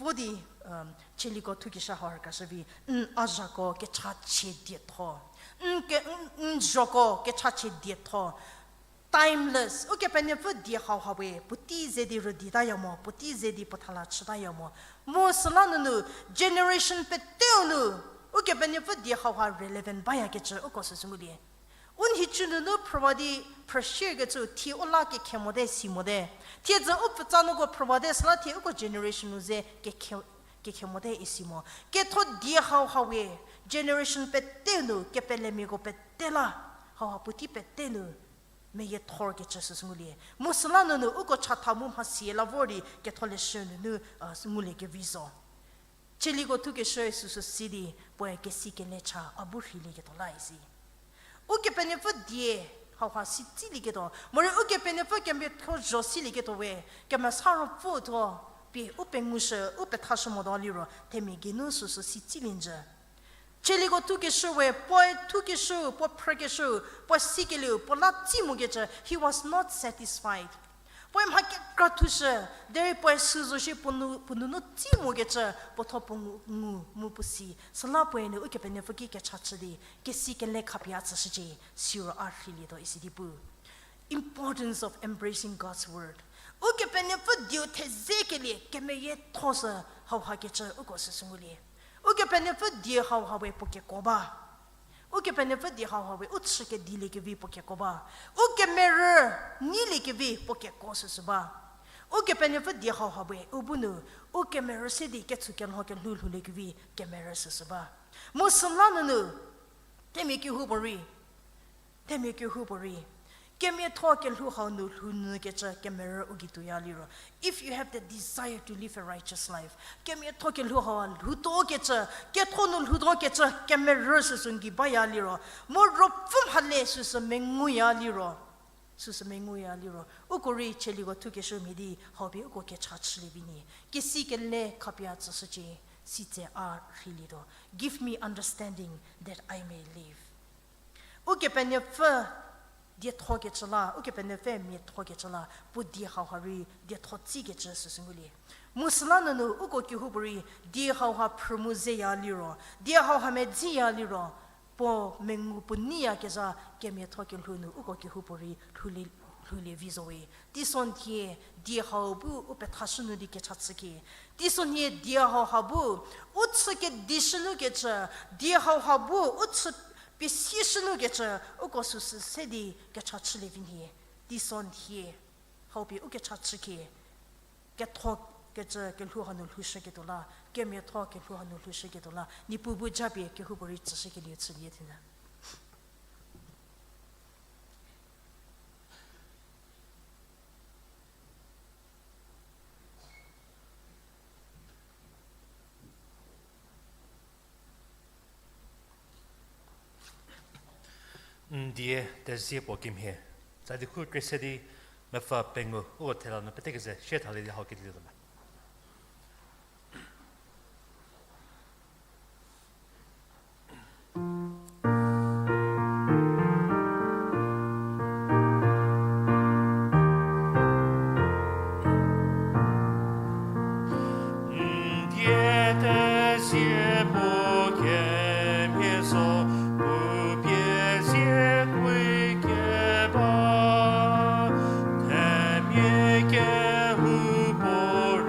vo di, um, Cheliko thukeshü hau rükrashü vi, n a zhako kechachie dietho. N ke, n, n zhoko kechachie dietho. Timeless. Ukepenuopfü die hauha we, puotei ze di rüditaya mo, puotei ze di puo thela chütaya mo. Mu süla nunu, generation peteu nu, Ukepenuopfü die hauha relevant bayakecü uko süsü ngulie. U nhicu nunu phrüwa di phrüshükecü thie u la kekhe mote si mote. Thiedzü u pfütsa nuko phrüwate süla thie uko generation nu ze kekhe, kekhe mote isi mo. Ketho die hauha we, generation peteu nu kepelemiako pete la, hauha puotei pete nu meyiethorkecü süsü ngulie. Mu süla nunu uko chatha mu mhasie la vor di ketholeshü nunu, uh, ngulie kevi zo. Tsaliko thukeshü süsü si di, puoe kesi kele cha a bu rheilieketuo la isi. Ukepenuopfü die hauha si tsilieketuo, morei Ukepenuopfü kemiatho zho silieketuo we, Kemesa Ruopfü thuo pie u pengushü, u pethashü motuo liro, themia geinu süsü si tsilie njü. Tsaliko thukeshü we, puoe thukeshü, puo phrükeshü, puo sikelieu, puo la tsi mokecü, he was not satisfied. Puoe mha kekra thushü, derei puoe sü zo shie puo nu, puo nunu tsi mokecü, puo thuo puo ngu, ngu mu puo si. Süla puoe nu Ukepenuopfü ki kecha chü di, kesi kele khapie a tsüshücie, siro a rheilietuo isi di pu. Importance of embracing God's word. Ukepenuopfü dieu thezekelie kemeyietho sü hauha kecü uko süsü ngulie. Ukepenuopfü die hauha we puo keko ba. Ukepenuopfü die hauha we u chü kediliekevi puo keko ba. U kemerü nyiliekevi puo keko süsü ba. Ukepenuopfü die hauha we u bu nu, u kemerü se di ketsü kelho kelhou lhouliekevi kemerü süsü ba. Mu süla nunu, themia kehoupuorei, themia kehoupuorei, kemiatho kelhou hau nu lhou nyükecü kemerü u gei tuoya liro. If you have the desire to live a righteous life, kemiatho kelhou hau lhoutuo kecü, ketho nu lhoutuo kecü kemerü süsü n gei baya liro, mu ruopfü mhale süsü menguya liro, süsü menguya liro, uko rei tsaliko thukeshü mhie di hau pie uko kecha chülie vi nie. Kesi kele khapie a tsüshücie, sitse a rheilietuo. Give me understanding that I may live. Ukepenuopfü dietho kecü la, Ukepenuopfü miatho kecü la, puo die hauha rei dietho tsikecü süsü ngulie. Mu süla nunu uko kehoupuorei die hauha phrü mu zeya liro, die hauha medziya liro, puo mengu puo neiyakezha kemiatho kelhou nu uko kehoupuorei lhoulie, lhoulie vi zo we. Teisonhie die hau bu u pethashü nu di kecha chükie. Teisonhie die hauha bu u chü kedishünu kecü, die hauha bu u chü pie sieshünu kecü, uko süsü se di kecha chülie vi nie. Teisonhie hau pie u kecha chükie. Ketho kecü kelhou hanu lhoushüketuo la, kemiatho kelhou hanu lhoushüketuo la, Niepuu bu japie kehoupuorei tsüshükelieu chülie thienyü. N die tezie puo kemhie. Tsali khu kre se di mepfü pengou u thela nu pete keze shie thalie di hau kedi tuo me. N die tezie puo kemhie zo, puo pie zie kui keba, themia kehoupuorei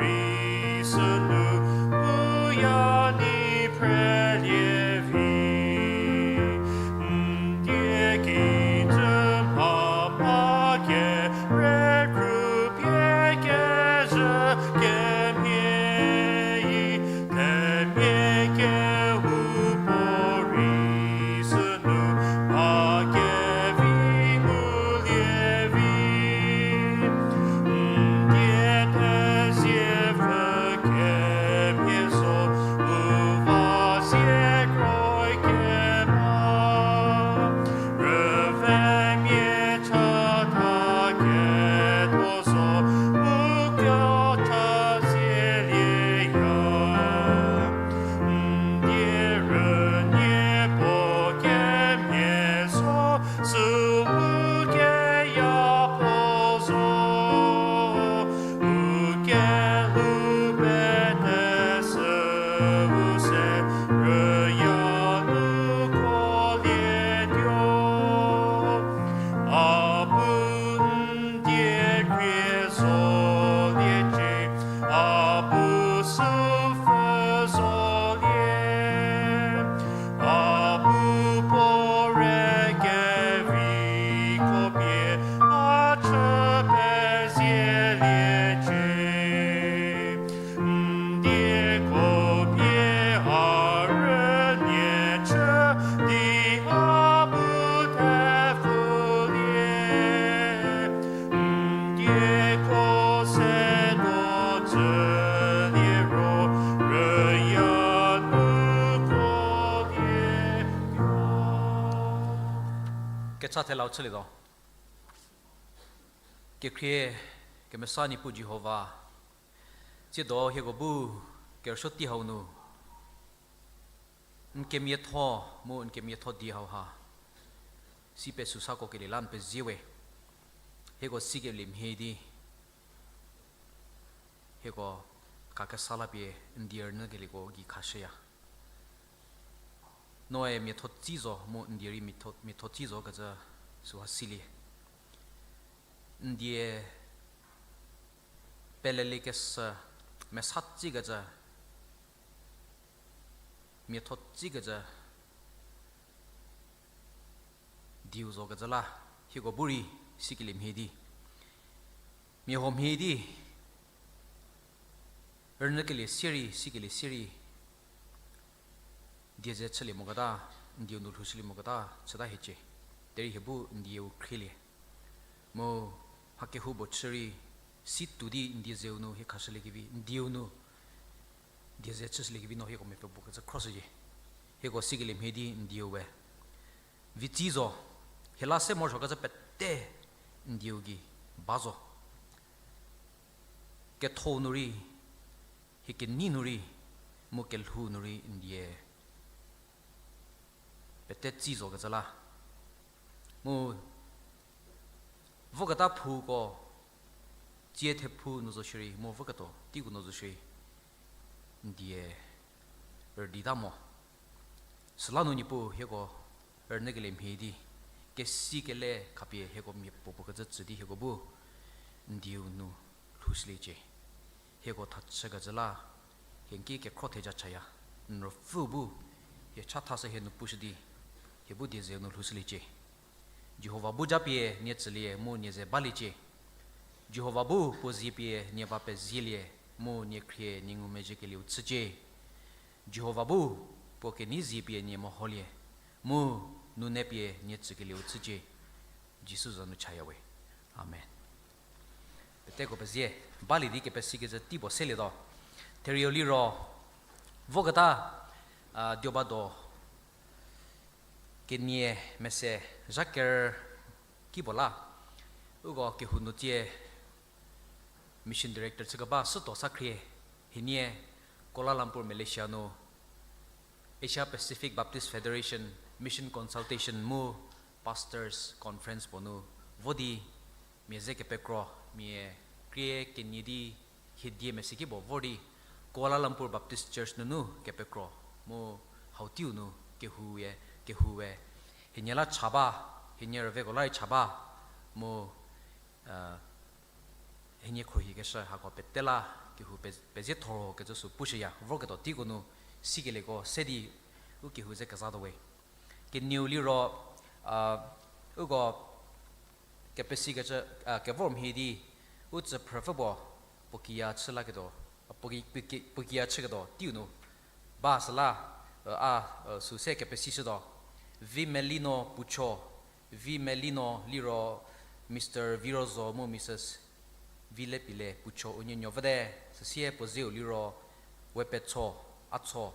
Sa thelau chülietuo. Kekhrie kemesa Niepuu Jihova, tsiedo hieko bu kerüsuo tei hau nu n kemiatho mu n kemiatho die hauha si pesüsako kelie la n pezie we. Hieko sikelie mhie di hieko khakesa la pie n die rünyükelieko gei khashüya. Noe miatho tsi zo mu n die rei miatho, miatho tsi zo kecü süha silie. N die peleliekeshü mesa tsikecü, miatho tsikecü dieu zokecü la, hieko bu rei sikelie mhie di, mia huo mhie di, rünyükelie sie rei, sikelie sie rei, die ze chülie moketa, n dieu nu lhoushülie moketa chüta hiecie. Derei hie bu n dieu khrielie. Mu mha kehoupuo chü rei, si tuo di n die zeu nu hie khashüliekevi, n dieu nu die ze chüshüliekevi no hieko mia pepuo kecü khroshücie. Hieko sikelie mhie di n dieu we vitsi zo, hie la se morosuokecü pete n dieu gei ba zo. Ketho nu rei, hie kenei nu rei, mu kelhou nu rei n die pete tsi zokecü la. Mu voketa phuko, tsie thephu nu zo shierei, mu voketuo teiko nu zo shierei, n die rüdita mo. Süla nu Niepuu hieko rünyükelie mhie di, kesi kele khapie hieko mia puopuo kecü tsü di hieko bu n dieu nu lhoushüliecie. Hieko thachükecü la, hie n ki kekhro theja chaya, n ruopfü bu hie chathashü hie nu pushü di, hie bu die zeu nu lhoushüliecie. Jihova bu japie nie tsülie mu nie ze baliecie. Jihova bu puo zie pie nie va pezielie, mu nie khrie nie ngumezhiekelieu chücie. Jihova bu puo kenei zie pie nie meholie, mu nune pie nie tsükelieu chücie. Jisu za nu chaya we. Amen. Peteko pezie, balie di kepesikecü tei puo selietuo. Therieu liro, voketa, a, Diobado kenie mese zha ker kipuo la, uko kehou nu tsie Mission Director chükeba sütuo sa khrie, hienie Kuala Lumpur, Malaysia nu Asia Pacific Baptist Federation Mission Consultation mu Pastors Conference puo nu vo di mia ze kepekro, mia krie kenie di hie die mese kipuo vor di Kuala Lumpur Baptist Church nunu kepekro, mu hau teiu nu kehou-e, kehou-e hienie la cha ba, hienie rüveko la rei cha ba, mu hienie khruohikeshü hako pete la kehou pe-, pezie thor kecü sü pushüya, vorketuo teiko nu sikelieko se di u kehou ze kezatuo we. Kenieu liro, a, uko kepesikecü, a, kevor mhie di u tsüphrüpfü puo, puo kiya chü laketuo, a, puo ki-, puo ki-, puo kiya chüketuo teiu nu ba süla, a, a, sü se kepesishütuo. Vimelino Pucho, Vimelino liro Mister Virozo mu Missus Vilepile Pucho unie nuo vüte, süsie puo zeu liro Wepetso Atso,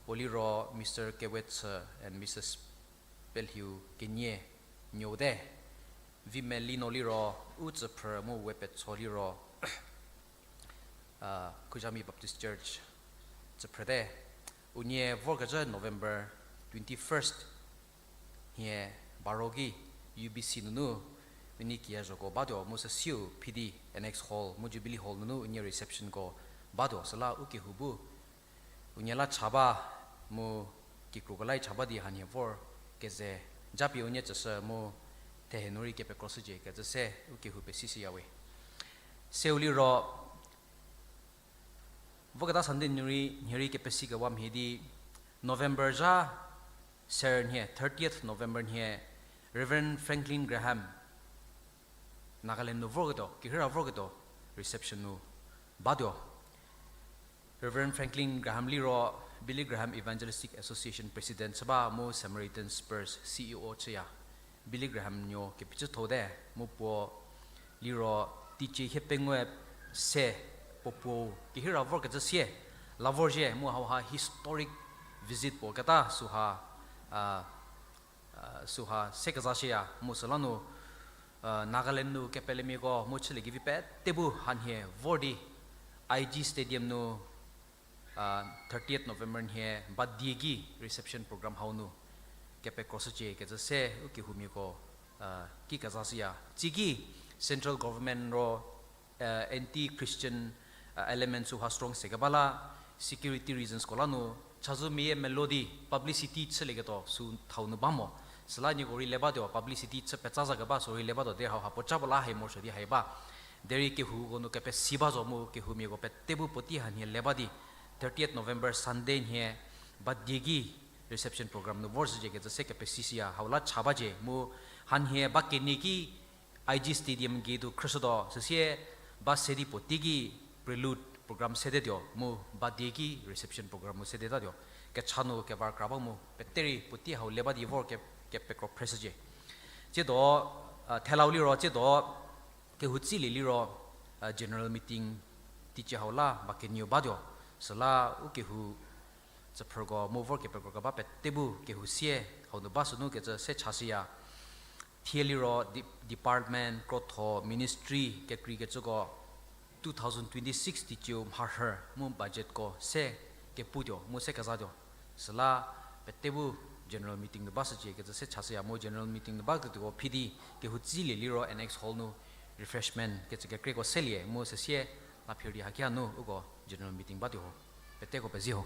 puo liro Mister Kewechü and Missus Pelhiu kenie nuote. Vimelino liro u tsüphrü mu Wepetso liro a, Khuzhami Baptist Church tsüphrüte. Unie vorkezhü November twenty-first nhie baro ki U B C nunu unie kiya zhoko batuo mu süsiu phidi Annex Hall mu Jubilee Hall nunu unie receptionko batuo süla u kehou bu unie la cha ba mu kikruko la rei cha ba di hanhie vor keze japie unie tsüshü mu thehe nu rei kepekroshücie kecü se u kehou pesishüya we. Seu liro voketa Sunday nu rei nhie rei kepesikewa mhie di November zha ser nhie, thirtieth November nhie, Reverend Franklin Graham Nagaland nu vorketuo, kehira vorketuo reception nu batuo. Reverend Franklin Graham liro Billy Graham Evangelistic Association President chü ba mu Samaritan's Purse C E O chüya. Billy Graham nuo kepecüthote mu puo liro teicie hiepengou se puo puo kehira vorkecü sie la vorzhie mu hauha historic visit puo keta süha, a, Süha se kezashüya mu süla nu, Nagaland nu kepelemiako mu chüliekevi pete bu hanhie vor di I G Stadium nu, thirtieth November nhie ba die ki reception program hau nu kepekroshücie kecü se ukehoumiako ki kezashüya. Tsiki Central Government ro anti-Christian elements süha strong se keba la, security reasonsko la nu chazou meyie melou di publicity chülieketuo sü thau nu ba mo. Süla nieko rei le batuo, publicity chü petsa za keba sü rei le batuo, derei hau ha puo ca puo la hai morosuo di hai ba. Derei kehouko nu kepesi ba zo mu kehoumiako pete bu puotei hanhie le ba di, thirtieth November Sunday nhie ba die ki reception program nu vorshücie kecü se kepesishüya. Hau la cha bacie mu hanhie ba kenie ki I G Stadium gei tu khrüshütuo, süsie ba se di puotei ki prelude program sedetuo mu ba die ki reception program mu sedetatuo. Kecha nu kevar kra ba mu pete rei puotei hau le ba di vor ke, kepekro phreshücie. Tsiedo, thelau liro tsiedo kehou tsilie liro general meeting teicie hau la ba kenieu batuo. Süla ukehou tsüphrüko mu vor kepekro keba pete bu kehou sie hau nu ba sünu kecü se chashüya. Thie liro department, krotho, ministry kekreikecüko two thousand twenty-six teicieu mharhü mu budgetko se keputuo mu se kezatuo. Süla pete bu general meeting nu bashücie kecü se chashüya mu general meeting nu baketuoko phi di kehou tsilie liro Annex Hall nu refreshment kecü kekreiko selie mu süsie la phir di hakia nu uko general meeting batuo ho. Peteko pezie ho.